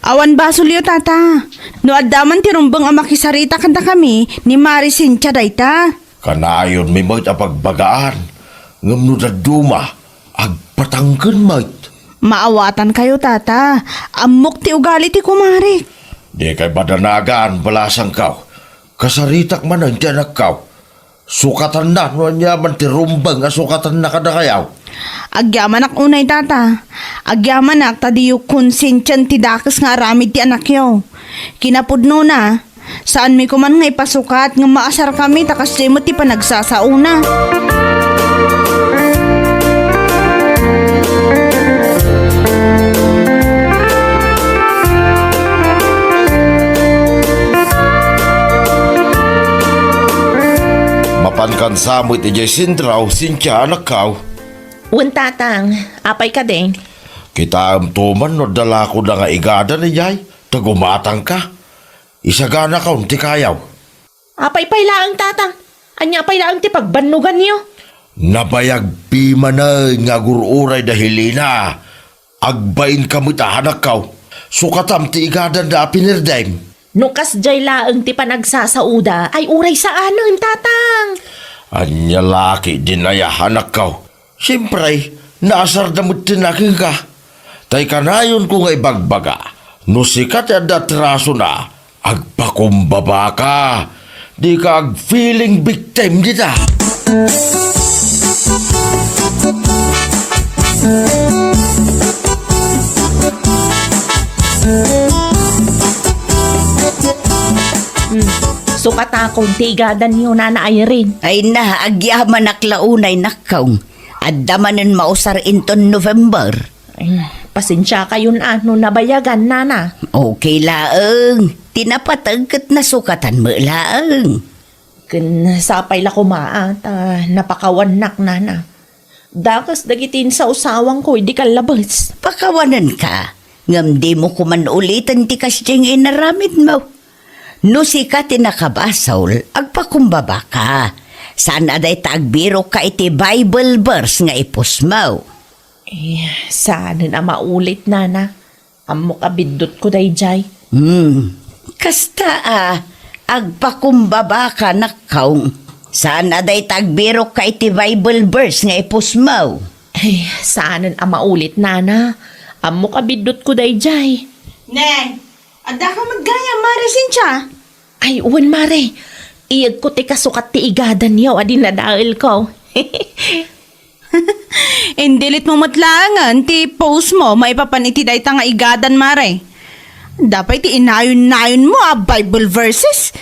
Awan basolyo, Tata. No adda man ti rumbeng a makisarita kadakami ni Mari Cynthia dayta. Kanayonmi met a pagbagaan, ngem no dadduma, agpatangken met. Maawatankayo, Tata. Ammok ti ugali ti kumarik. Dikay madanagan, balasangko. Kasaritak manen ti anakko. Sukatanna no aniaman ti rumbeng a sukatanna kadakayo. Agyamanak unay, Tata. Agyamanak ta diyo konsensian ti dakes nga aramid ti anakyo. Kinapudnona, saanmi koman nga ipasukat ngem maasarkami ta kasdiay met ti panagsasaona. Mapankansa met idiay sentro, Cynthia, anakko. Wen, Tatang. Apay kadi? Kitaemto man no adda lakoda nga igadan idiay, ta gumatangka. Isaganakon ti kayaw. Apay pay laeng, Tatang? Ania pay laeng ti pagbannoganyo? Nabayagmi manen nga agur-uray da Helena. Agbainka met a, anakko. Sukatam ti igadanda a pinirdem. No kasdiay laeng ti panagsasaoda, ay uray saanen, Tatang. Ania la ketdin aya, anakko? Siempre, naasarda metten a kenka. Tay kanayonko nga ibagbaga, no sika ti adda atrasona, agpakumbabaka. Dika ag-feeling victim dita. Hmm. Sukatakon ti igadanyo, Nana Irene. Ay na, agyamanak la unay, Nakkaw. Adda manen mausar inton November. Ay, pasensiakayon a no nabayagan, Nana. Okay laeng. Ti napateg ket nasukatan met laeng. Ken sapay la koma a ta napakawannak, Nana. Dakes dagiti insawsawangko idi kallabes. Pakawanenka, ngem dimo koman uliten ti kasdiay nga inaramidmo. No sika ti nakabasol, agpakumbabaka. Saan a dayta agbirokka iti Bible verse nga ipusmo. Eh, saanen a maulit, Nana. Ammok a biddutko daydiay. Hmm. Kasta a, agpakumbabaka, Nakkaw. Saan a dayta agbirokka iti Bible verse nga ipusmo. Ay, saanen a maulit, Nana. Ammok a biddutko daydiay. Neng, addaka met gayam, Mare Cynthia? Ay, wen, Mare. Iyegko ti kasukat ti igadanyo a dinadaelko. Indilit mo met laengen ti post mo maipapan iti dayta nga igadan, Mare. Dapay ti inayon-nayonmo a Bible verses.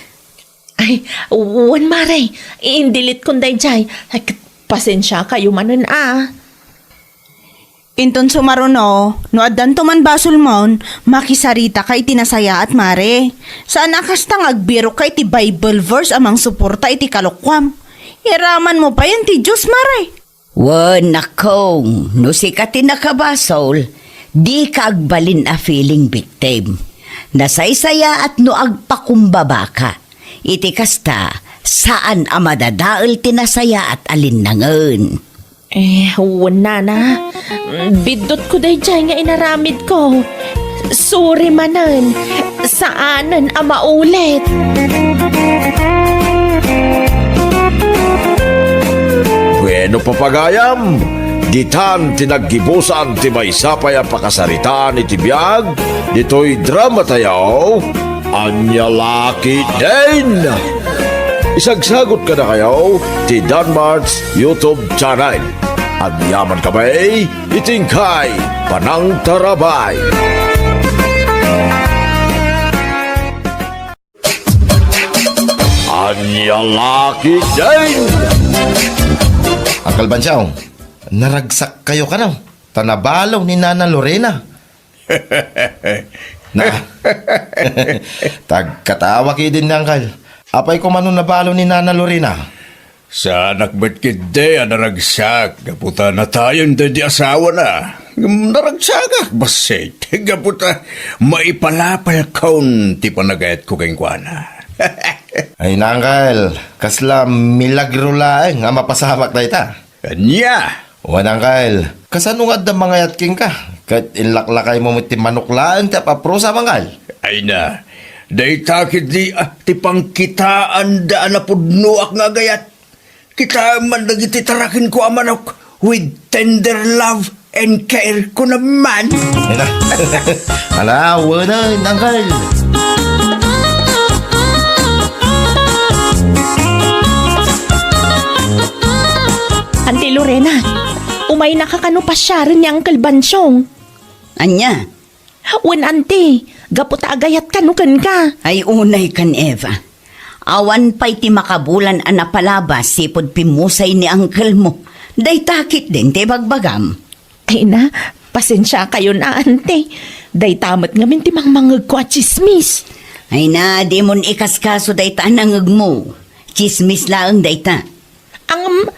Ay, wen, Mare. Indilitkon daydiay. Ay, ket pasensiakayo manen a. Inton sumaruno, no addanto man basolmon, makisaritaka iti nasayaat, Mare. Saan a kasta nga agbirokka iti Bible verse a mangsuporta iti kalokuam. Iramanmo payen ti Dios, Mare. Wen, Nakkaw, no sika ti nakabasol, dika agbalin a feeling victim. Nasaysayaat no agpakumbabaka. Iti kasta, saan a madadael ti nasayaat a linnangen. Eh, wen, Nana. Biddutko daydiay nga inaramidko. Sorry manen. Saanen a maulit. Bueno, papagayam, ditan ti naggibusan ti maysa pay a pakasaritaan iti biag ditoy drama tayo, Ania La Ketdin. Isagsagot kadakayo ti Danmart's YouTube channel. Agyaman kami iti inkay panangtarabay. Ania La Ketdin! Uncle Bansiaw, naragsakkayo kano, ta nabalo ni Nana Lorena. Na. Tagkatawa ketdin ni Uncle. Apay koma no nabalo ni Nana Lorena? Saanak met ketdi a naragsak gapu ta natayen daydi asawana. Ngem naragsakak bassit gapu ta maipalapayakon ti panagayatko kenkuana. Ay, Uncle, kasla milagro laeng a mapasamak dayta. Ania? Wen, Uncle, kasano nga adda mangayat kenka? Ket inlaklakaymo met ti manok laeng ti ap-aprosa, Uncle. Ay na, dayta ketdi, ah, ti pangkitaanda a napudnoak nga agayat. Kitaem man dagiti tarakenko a manok with tender love and care ko naman. Ay na. Ala, wenen, Uncle. Auntie Lorena, umaynaka kano pasiaren ni Uncle Bansiong? Ania? Wen, Auntie, gapu ta agayat kano kenka. Ay, unay kan Eva. Awan pay ti makabulan a napalabas sipud pimmusay ni uncle mo. Dayta ketdin ti ibagbagam. Ay na, pasensiakayon a, Auntie. Dayta met ngamin ti mangmangegko a tsismis. Ay na, dimon ikaskaso dayta a nangegmo. Tsismis laeng dayta. Ngem,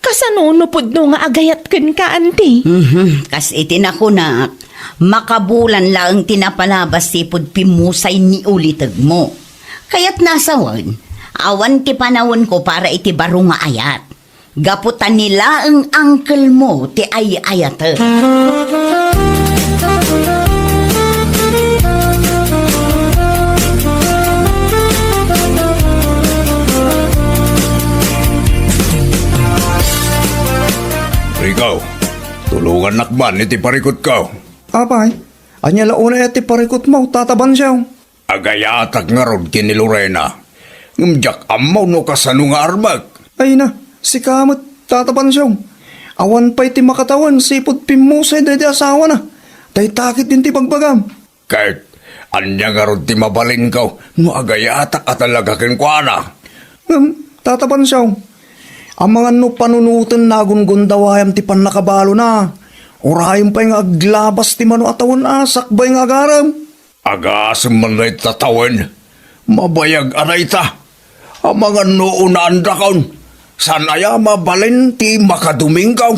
kasano no pudno nga agayat kenka, Auntie? Mhm, kas iti nakunak, makabulan laeng ti napalabas sipud pimmusay ni ulitegmo. Kayatna a sawen, awan ti panawenko para iti baro nga ayat. Gapu ta ni laeng uncle mo ti ay-ayatek. Ikaw, tulongannak man iti parikutko. Apay, ania la unay ti parikutmo, Tata Bansiaw? Agayatak ngarud ken ni Lorena. Ngem diak ammo no kasano nga armek. Ay na, sika met, Tata Pansiong. Awan pay ti makatawen sipud pimmusay daydi asawana. Dayta ketdin ti bagbagam. Ket ania ngarud ti mabalinko no agayatak a talaga kenkuana? Ngem, Tata Pansiong, amangan no panunoten nagunggundawayan ti pannakabalona. Urayem pay nga aglabas ti mano a tawen a sakbay nga agarem. Agasem man dayta tawen. Mabayag a dayta. Amangan no unaandakon. Saan aya mabalin ti makadumingaw?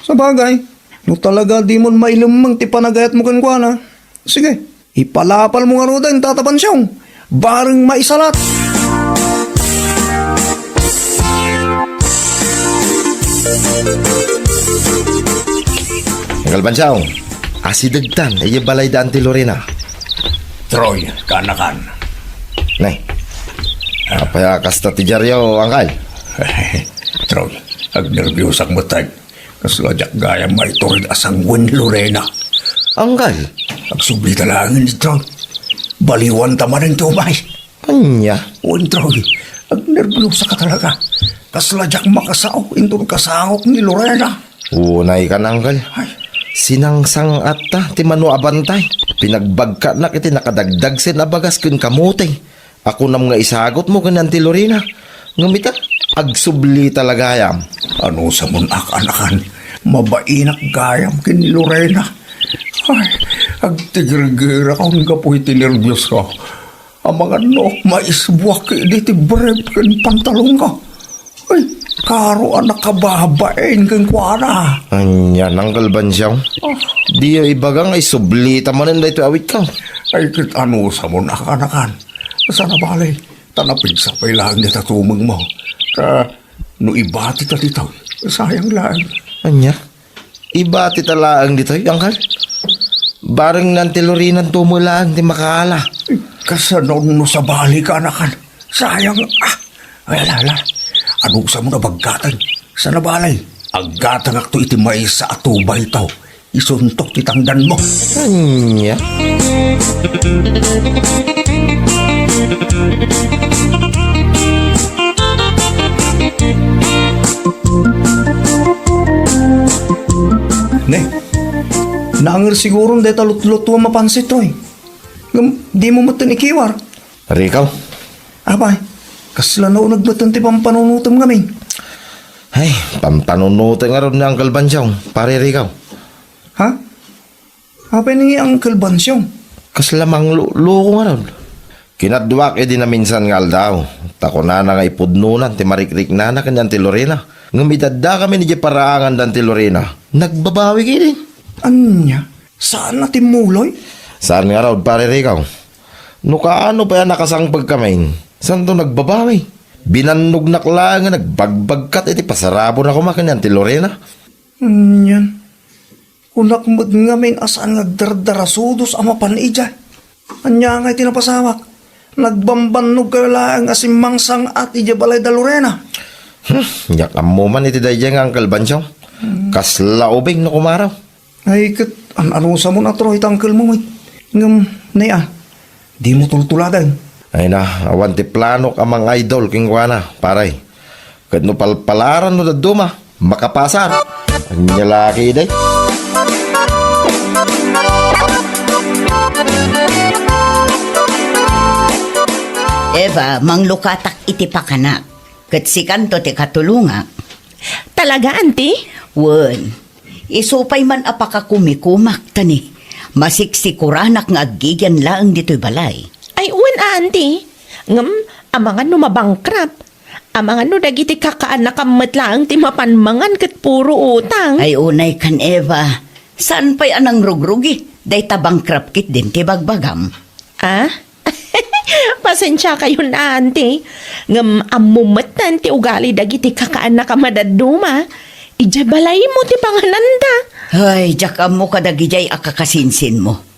Sabagay, no talaga dimon mailemmeng ti panagayatmo kenkuana, sige, ipalapalmo ngaruden, Tata Pansiong, bareng maisalat. Angkel Pansiong, asidegtan, iya balay da Auntie Lorena. Troy, kaanakan. Nay, apay a kasta ti diaryo, Angkel? Troy, agnerbiosak met. Kasla diak gayam maitured a sanguin, Lorena. Angkel? Agsublita laeng ni Troy. Baliwanta manen ti umay. Ania? Wen, Troy, agnerbiosak talaga. Kasla diak makasao inton kasangok ni Lorena. Unay kan, Angkel. Ay. Sinangsang-atta ti mano a bantay. Pinagbagkanak iti nakadagdagsen a bagas ken kamote. Akunam nga isagutmo ken Auntie Lorena. Ngem ita, agsublita la gayam. Anusamon a kaanakan, mabainak gayam ken ni Lorena. Ay, agtigergerakon gapu iti nerbiosko. Amangan no maisbuak iti brief ken pantalonko. Ay, karo a nakababain kenkuana. Ania, Angkel Pansiong? Ah. Diyo ibaga nga isublita manen daytoy awitko. Ay, ket anusamon a kaanakan. Saan a bale, ta napigsa pay laeng dayta tumengmo. Ta no ibatita ditoy, sayang laeng. Ania? Ibatita laeng ditoy, Angkel? Bareng ni Auntie Lorena met laeng ti makaala. Kasano no sabali, kaanakan? Sayang, ah. Ay, ala, ala. Anusamon a bagkaten? Saan a bale, aggatangakto iti maysa a tubayto. Isuntok ti tangdanmo. Ania? Ne, naanger siguron dayta lutlutuam a pansit, Troy. Ngem, dimo metten ikiwar. Rico? Apay, kasla nauneg metten ti pampanunotem ngamin. Ay, pampanunoten ngarud ni Angkel Pansiong, Pare Rico. Ha? Apay ni Angkel Pansiong? Kasla mangluloko ngarud. Kinadduak idi naminsan nga aldaw, ta kunana nga ipudnonan ti marikriknana ken ni Auntie Lorena. Ngem idi addakami idiay paraangan da Auntie Lorena, nagbabawi ketdi. Ania? Saan a timmuloy? Saan ngarud, Pare Rico. No kaano pay a nakasangpegkami, saanto nagbabawi. Binannognak laeng nga nagbagbagkat iti pasarabona koma ken ni Auntie Lorena. Anian? Kunak met ngamin a saan nga agdardarasudos a mapan idiay. Ania ngay ti napasamak? Nagbambannogkayo laeng a simmangsang-at idiay balay da Lorena. Hmm, diak ammo man iti daydiay nga Angkel Pansiong. Hmm. Kasla ubing no kumaro. Ay, ket an-, anusamon a Troy ti angkelmo met. Ngem, nay a, dimo tultuladen. Ay na, awan ti planok a mang-idol kenkuana, pare. Ket no palpalaran no dadduma, makapasar. Ania la ketdi? Eva, manglukatak iti pakanak. Ket sikanto ti katulongak. Talaga, Auntie? Wen, isu pay man a pakakumikumak, ta ni, masiksikoranak nga aggigian laeng ditoy balay. Ay, wen a, Auntie. Ngem, amangan no mabankrupt. Amangan no dagiti kakaannakam met laeng ti mapan mangan ket puro utang. Ay, unay kan, Eva. Saan pay a nangrugrugi? Dayta bankrupt ketdin ti bagbagam. Ah? Pasensiakayon, Auntie. Ngem ammo metten ti ugali dagiti kakaannakam a dadduma. Idiay balaymo ti pangananda. Ay, diak ammo kadagidiay a kakasinsinmo.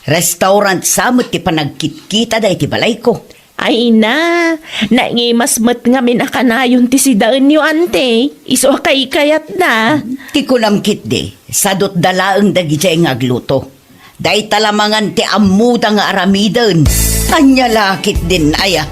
Restaurant sa met ti panagkitkitada iti balayko. Ay na, naingimas met ngamin a kanayon ti sidaenyo, Auntie. Isu a kaikayatda. Ti kunam ketdi, sadutda laeng dagidiay nga agluto. Dayta la mangan ti ammoda nga aramiden. Ania la ketdin aya?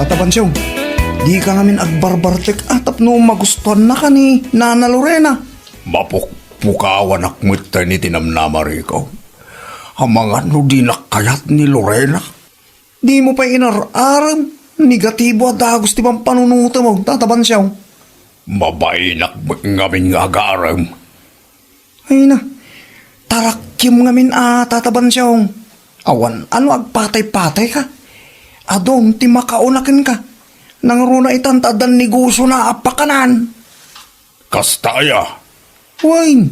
Tata Bansyong, dika ngamin agbarbartek a tapno magustuannaka ni Nana Lorena. Mapukpukawanak met ti namnama, Rico. Amangan no dinak kayat ni Lorena. Dimo pay inar-arem, negatibo a dagus ti pampanunotem, Tata Bansyong. Mabainak met ngamin nga agarem. Ay na, tarakiem ngamin a, Tata Bansyong. Awan a no agpatay-patayka. Adun ti makauna kenka. Nangruna itan ta addan negosiona a pakanan. Kasta aya? Wen,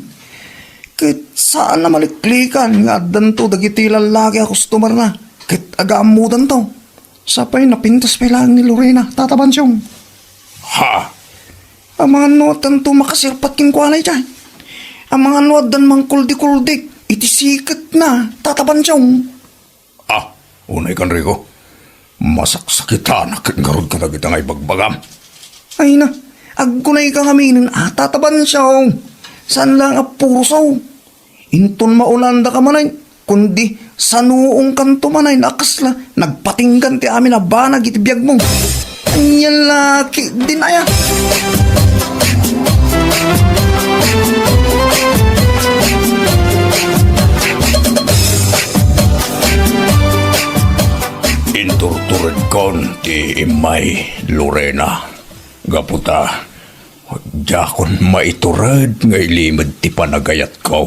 ket saan a maliklikan nga addanto dagiti lallaki a customerna ket agaammodanto. Sa pay napintas pay laeng ni Lorena, Tata Bansyong. Ha? Amangan no addanto makasirpat kenkuana idiay. Amangan no addan mangkuldi-kuldi iti siketna, Tata Bansyong. Ah, unay kan, Rico. Masaksakitanak ket ngarud kadagita nga ibagbagam. Ay na, agkunayka ngaminen a, Tata Bansyong. Saan laeng a purosaw. Inton maunandaka manen, kundi sanuongkanto manen a kasla nagpatinggan ti amin a banag iti biagmo. Ania la ketdin aya? Inturturedkon ti immay, Lorena. Gapu ta, diakon maitured nga ilimed ti panagayatko.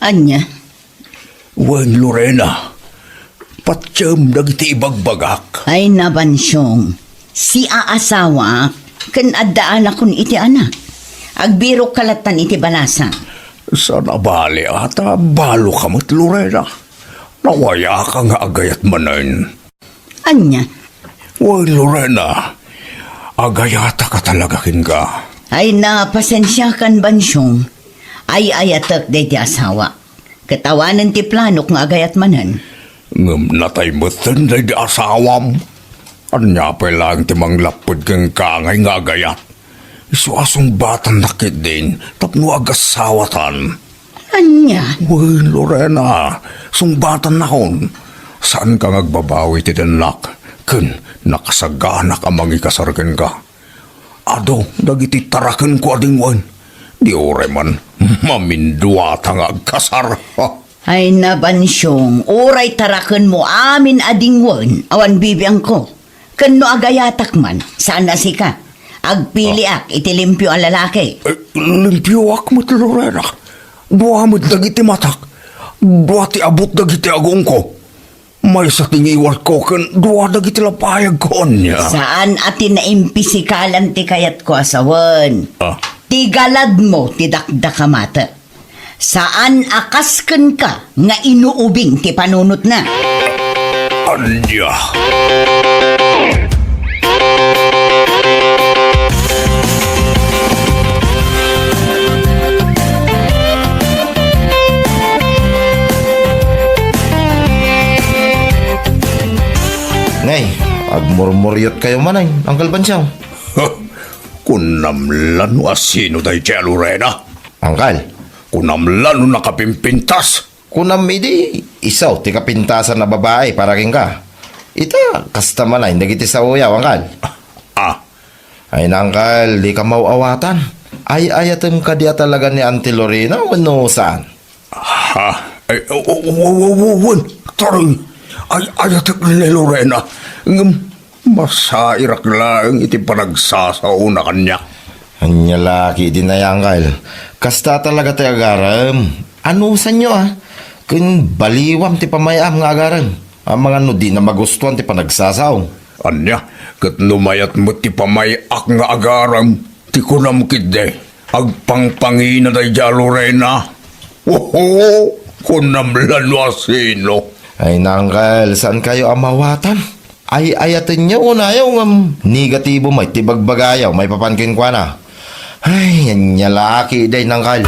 Ania? Wen, Lorena, patiem dagiti ibagbagak. Ay, nabansiong, siaasawaak ken addaanakon iti anak. Agbirokka lattan iti balasang. Saan a bali a ta baloka met, Lorena. Nawayaka nga agayat manen. Ania? Wen, Lorena, agayataka talaga kenka. Ay, na, pasensiakan, Bansiong. Ay-ayatek daydi asawa. Ket awanen ti planok nga agayat manen. Ngem natay metten daydi asawam. Ania pay laeng ti manglapped kenka ngay nga agayat? Isu a sungbatannak ketdin tapno agasawatan. Ania? Wen, Lorena, sungbatannakon. Saanka nga agbabawi iti dennak, ken nakasaganak a mangikasar kenka. Adu dagiti tarakenko a dingwen. Di uray man, maminduata nga agkasar. Ay, nabansiong, uray tarakenmo amin a dingwen, awan bibiangko. Ken no agayatak man, saan a sika. Agpiliak iti limpio a lalaki. Eh, limpioak met, Lorena. Dua met dagiti matak. Dua ti abut dagiti agongko. Maysa ti ngiwatko ken dua dagiti lapayagko, ania. Saan a ti naimpisikalan ti kayatko a sawen. Ah. Ti galadmo ti dakdakamatek. Saan a kas kenka nga inuubing ti panunotna. Ania? Nay, agmurmuriotkayo manen, Uncle Bansiaw. Kunam la no asino daydiay a Lorena. Angkal. Kunam la no nakapimpintas. Kunam idi, isu ti kapintasan a babai para kenka. Ita, kasta manen dagiti saoyo, angkal. Ah. Ay na, angkal, dika maw-awatan. Ay-ayatem kadi a talaga ni Auntie Lorena wenno saan? Ha? Ay, o, o, o, o, o, wen, taray. Ay-ayatek ni Lorena. Ngem, masairak laeng iti panagsasaona kaniak. Ania la ketdin aya, angkal. Kasta talaga ti agarem. Anusanyo, a? Ken baliwam ti pamay-am nga agarem. Amangan no dina magustuan ti panagsasao. Ania, ket no mayat met ti pamay-ak nga agarem, ti kunam ketdi, agpangpangina daydiay a Lorena. Oho, kunam la no asino. Ay, angkal, saankayo a maawatan. Ay-ayatenyo unayo ngem negatibo met ti bagbagayo maipapan kenkuana. Ay, ania la ketdi, angkal.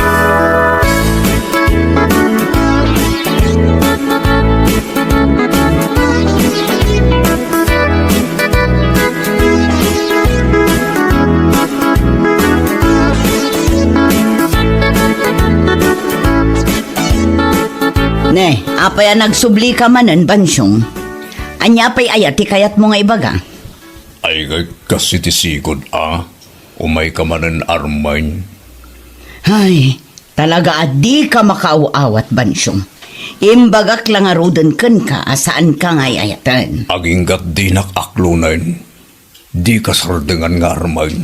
Ne, apay a nagsublika manen, Bansyong? Ania pay aya ti kayatmo nga ibaga? Ay, kas iti sigud a. Umayka manen, Armain. Ay, talaga a dika makaaw-awat, Bansyong. Imbagak la ngaruden kenka a saanka nga ay-ayaten. Agingga't dinak aklonen. Dika sardengan nga Armain.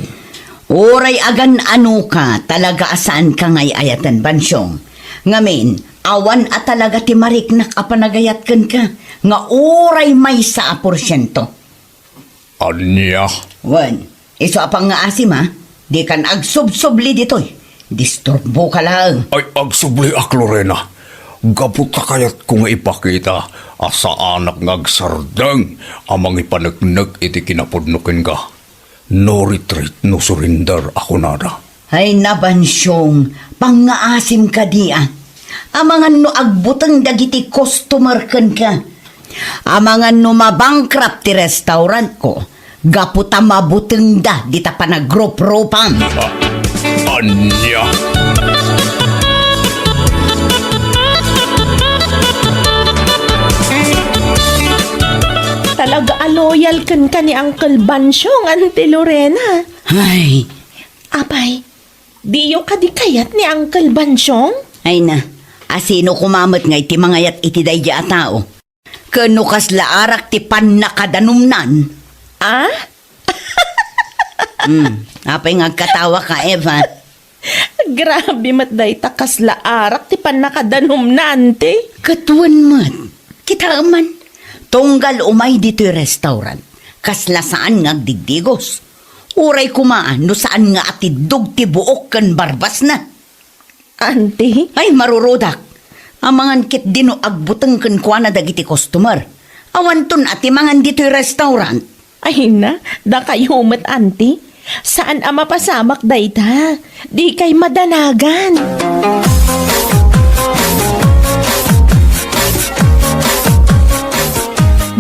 Uray agan-anoka, talaga a saanka nga ay-ayaten, Bansyong. Ngamin, awan a talaga ti mariknak a panagayat kenka, nga uray maysa a porsiento. Ania? Wen, isu a pangngaasim, a? Dikan agsubsubli ditoy. Disturboka laeng. Ay, agsubliak, Lorena. Gapu ta kayatko nga ipakita a saanak nga agsardeng a mangipaneknek iti kinapudno kenka. No retreat, no surrender a kunada. Ay, Bansyong, pangngaasim kadi, a. Amangan no agbuteng dagiti customer kenka. Amangan no mabankrupt ti restaurantko, gapu ta mabutengda dita panagruprupam. Ah, ania? Talaga a loyal kenka ni Uncle Bansyong, Auntie Lorena. Ay. Apay, diyo kadi kayat ni Uncle Bansyong? Ay na, asino koma met nga iti mangayat iti daydi a tao? Ken no kasla arak ti pannakadanumnan? Ah? Hmm, apay nga agkatawaka, Eva? Grabe met dayta, kasla arak ti pannakadanumna, Auntie. Ket wen met, kitaem man. Tunggal umay ditoy restaurant, kasla saan nga agdigdigos. Uray koma no saan nga atiddog ti buok ken barbasna. Auntie? Ay, marurudak. Amangan ketdi no agbuteng kenkuana dagiti customer. Awanton a ti mangan ditoy restaurant. Ay na, dakayo met, Auntie. Saan a mapasamak dayta. Dikay madanagan.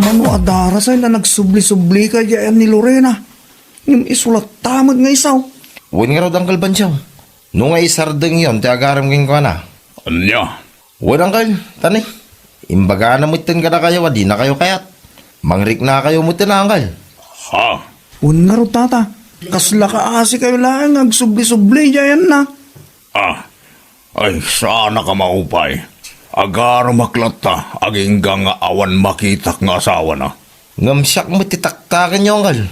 Mano a darasay la nagsubli-sublika diay ni Lorena. Ngem isu latta met nga isaw. Wen ngarud, Uncle Bansyong. No nga isardengyon ti agaram kenkuana. Ania? Wen, Uncle, tani. Imbagana metten kadakayo a dinakayo kayat. Mangriknakayo metten, Uncle. Ha? Wen ngarud, Tata. Kasla kaasikayo laeng nga agsubli-subli diay, a. Ah, ay, saanak a maupay. Agaramak latta, agingga nga awan makitak nga asawana. Ngem siak met ti taktakenyo, Uncle.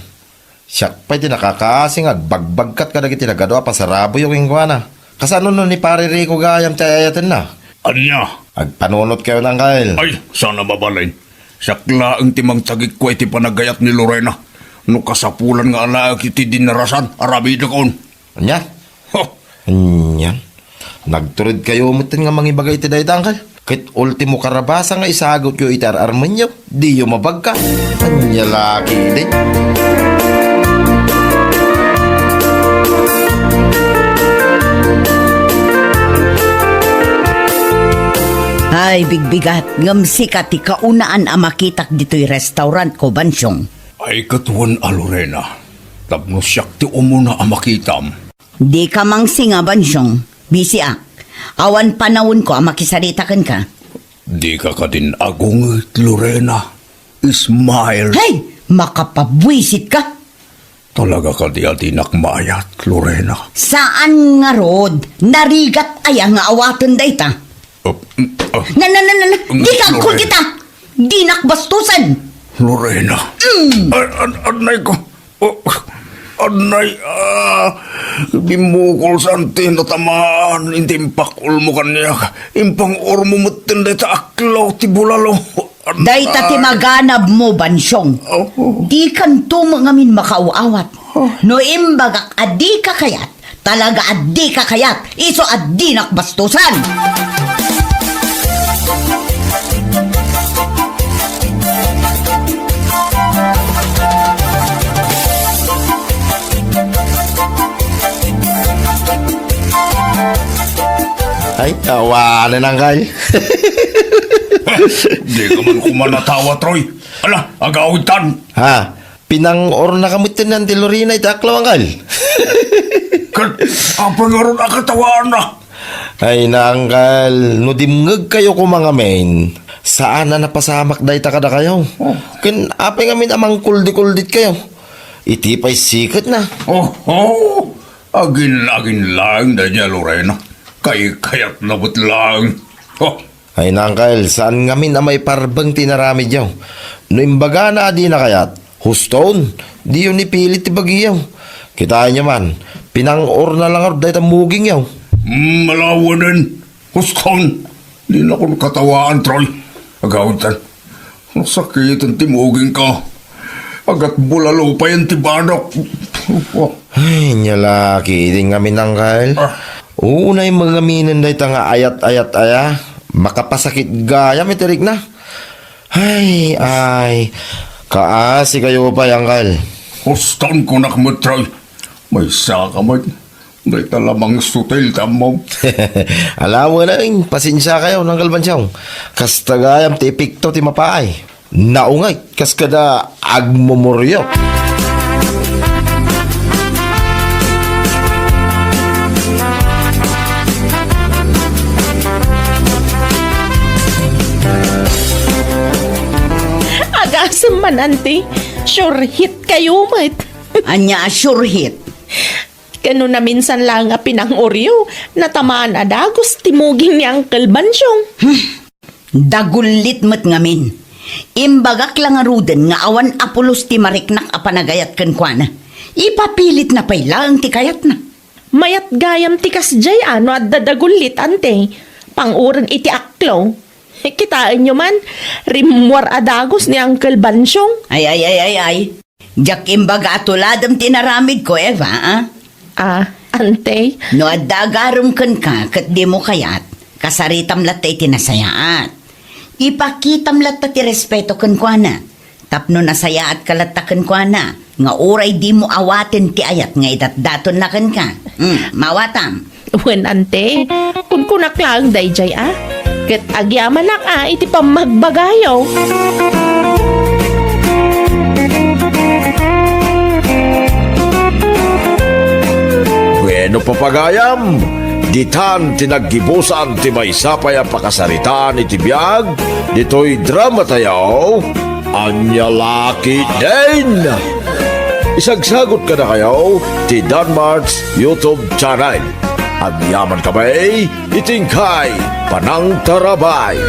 Siak pay ti nakakaasi nga agbagbagkat kadagiti nagadu a pasaraboyo kenkuana. Kasano no ni Pare Rico gayam ti ay-ayatenna? Ania? Agpanunotkayo, Uncle. Ay, saan a mabalin. Siak laeng ti mangtagikua iti panagayat ni Lorena. No kasapulan nga alaek iti dinarasan, aramidekon. Ania? Ho! Ania? Nagturedkayo metten nga mangibaga iti dayta, Uncle. Ket ultimo karabasa nga isagutyo iti ar-armenyo, diyo mabagka. Ania la ketdi? Ay, bigbigat, ngem sika ti kaunaan a makitak ditoy restaurantko, Bansyong. Ay, ket wen a, Lorena, tapno siak ti umuna a makitam. Dika mangsinga, Bansyong. Bisiak. Awan panawenko a makisarita kenka. Dika kadin agunget, Lorena. Smile. Hey! Makapabuisit ka. Talaga kadi a dinak maayat, Lorena? Saan ngarud? Narigat aya nga awaten dayta? Uh, uh, Na, na, na, na, na. Dika agkul kita. Dinak bastusen. Lorena. Mm. Ay, an-, anay ko. Oh, anay, ah, bimmukol sa anti natamaan, inti impakulmo kaniak, impang-urmo metten dayta aklaw ti bulalo. Anay. Dayta ti maganabmo, Bansyong. Oh. Dikanto met ngamin makaaw-awat. Oh. No imbagak a dika kayat, talaga a dika kayat, isu a dinak bastusen. Ay, awanen, Uncle. Dika man koma natawat, Roy. Ala, agawidtan. Ha? Pinang-urnaka metten ni Auntie Lorena iti aklaw, Uncle. Ket apay ngarud a katawaanna? Ay na, Angkel, no dimngegkayo koma ngamin, saan a napasamak dayta kadakayo. Oh. Ken apay ngamin a mangkuldi-kulditkayo? Iti pay siketna. Oh, oh. Agin-agin laeng daydiay a Lorena. Kaykayatna met laeng. Oh. Ay na, Angkel, saan ngamin a maiparbeng ti inaramidyo. No imbagana a dina kayat, huston, diyo ni pilit ti bagiyo. Kitaenyo man, pinang-orna la ngarud dayta mugingyo. Mm, alawanen, huston, dinakon katawaan, Troy. Agawidtan, nasakiten ti mugingko. Agatbulalo payen ti banok. Ay, nia la ketdin ngamin, Angkel. Ah. Unay mangaminen dayta nga ayat-ayat aya, makapasakit gayam iti rikna. Ay, ay. Kaasikayo pay, Angkel. Huston, kunak met, Troy. Maysaka met. Dayta la mangsutil ti ammom. Alawanen, pasensiakayo, Angkel Bansyong. Kasta gayam ti epekto ti mapaay. Naunget kas kada agmumuryot. Agasem man, Ante. Sure hit kayo met. Ania a sure hit? Ken no naminsan laeng a pinang-oryo, natamaan a dagus ti muging ni Uncle Bansyong. Hmm. Dagullit met ngamin. Imbagak la ngaruden nga awan a pulos ti mariknak a panagayat kenkuana. Ipapilitna pay laeng ti kayatna. Mayat gayam ti kasdiay a no adda dagullit, Ante. Panguren iti aklo. Kitaenyo man, rimmuar a dagus ni Uncle Bansyong. Ay, ay, ay, ay, ay. Diak imbaga a tuladem ti inaramidko, Eva, a? Ah, Ante? No adda agarum kenka ket dimo kayat, kasaritam latta iti nasayaat. Ipakitam latta ti respeto kenkuana. Tapno nasayaatka latta kenkuana, nga uray dimo awaten ti ayat nga idatdatonna kenka. Hmm, mawatam. Wen, Ante, kunkunak laeng daydiay a. Ket agyamanak a iti pammagbagayo. Bueno, papagayam, ditan ti naggibusan ti maysa pay a pakasaritaan iti biag ditoy drama tayo. Ania la ketdin? Isagsagot kadakayo ti Danmart's YouTube channel. Agyaman kami iti inkay panangtarabay.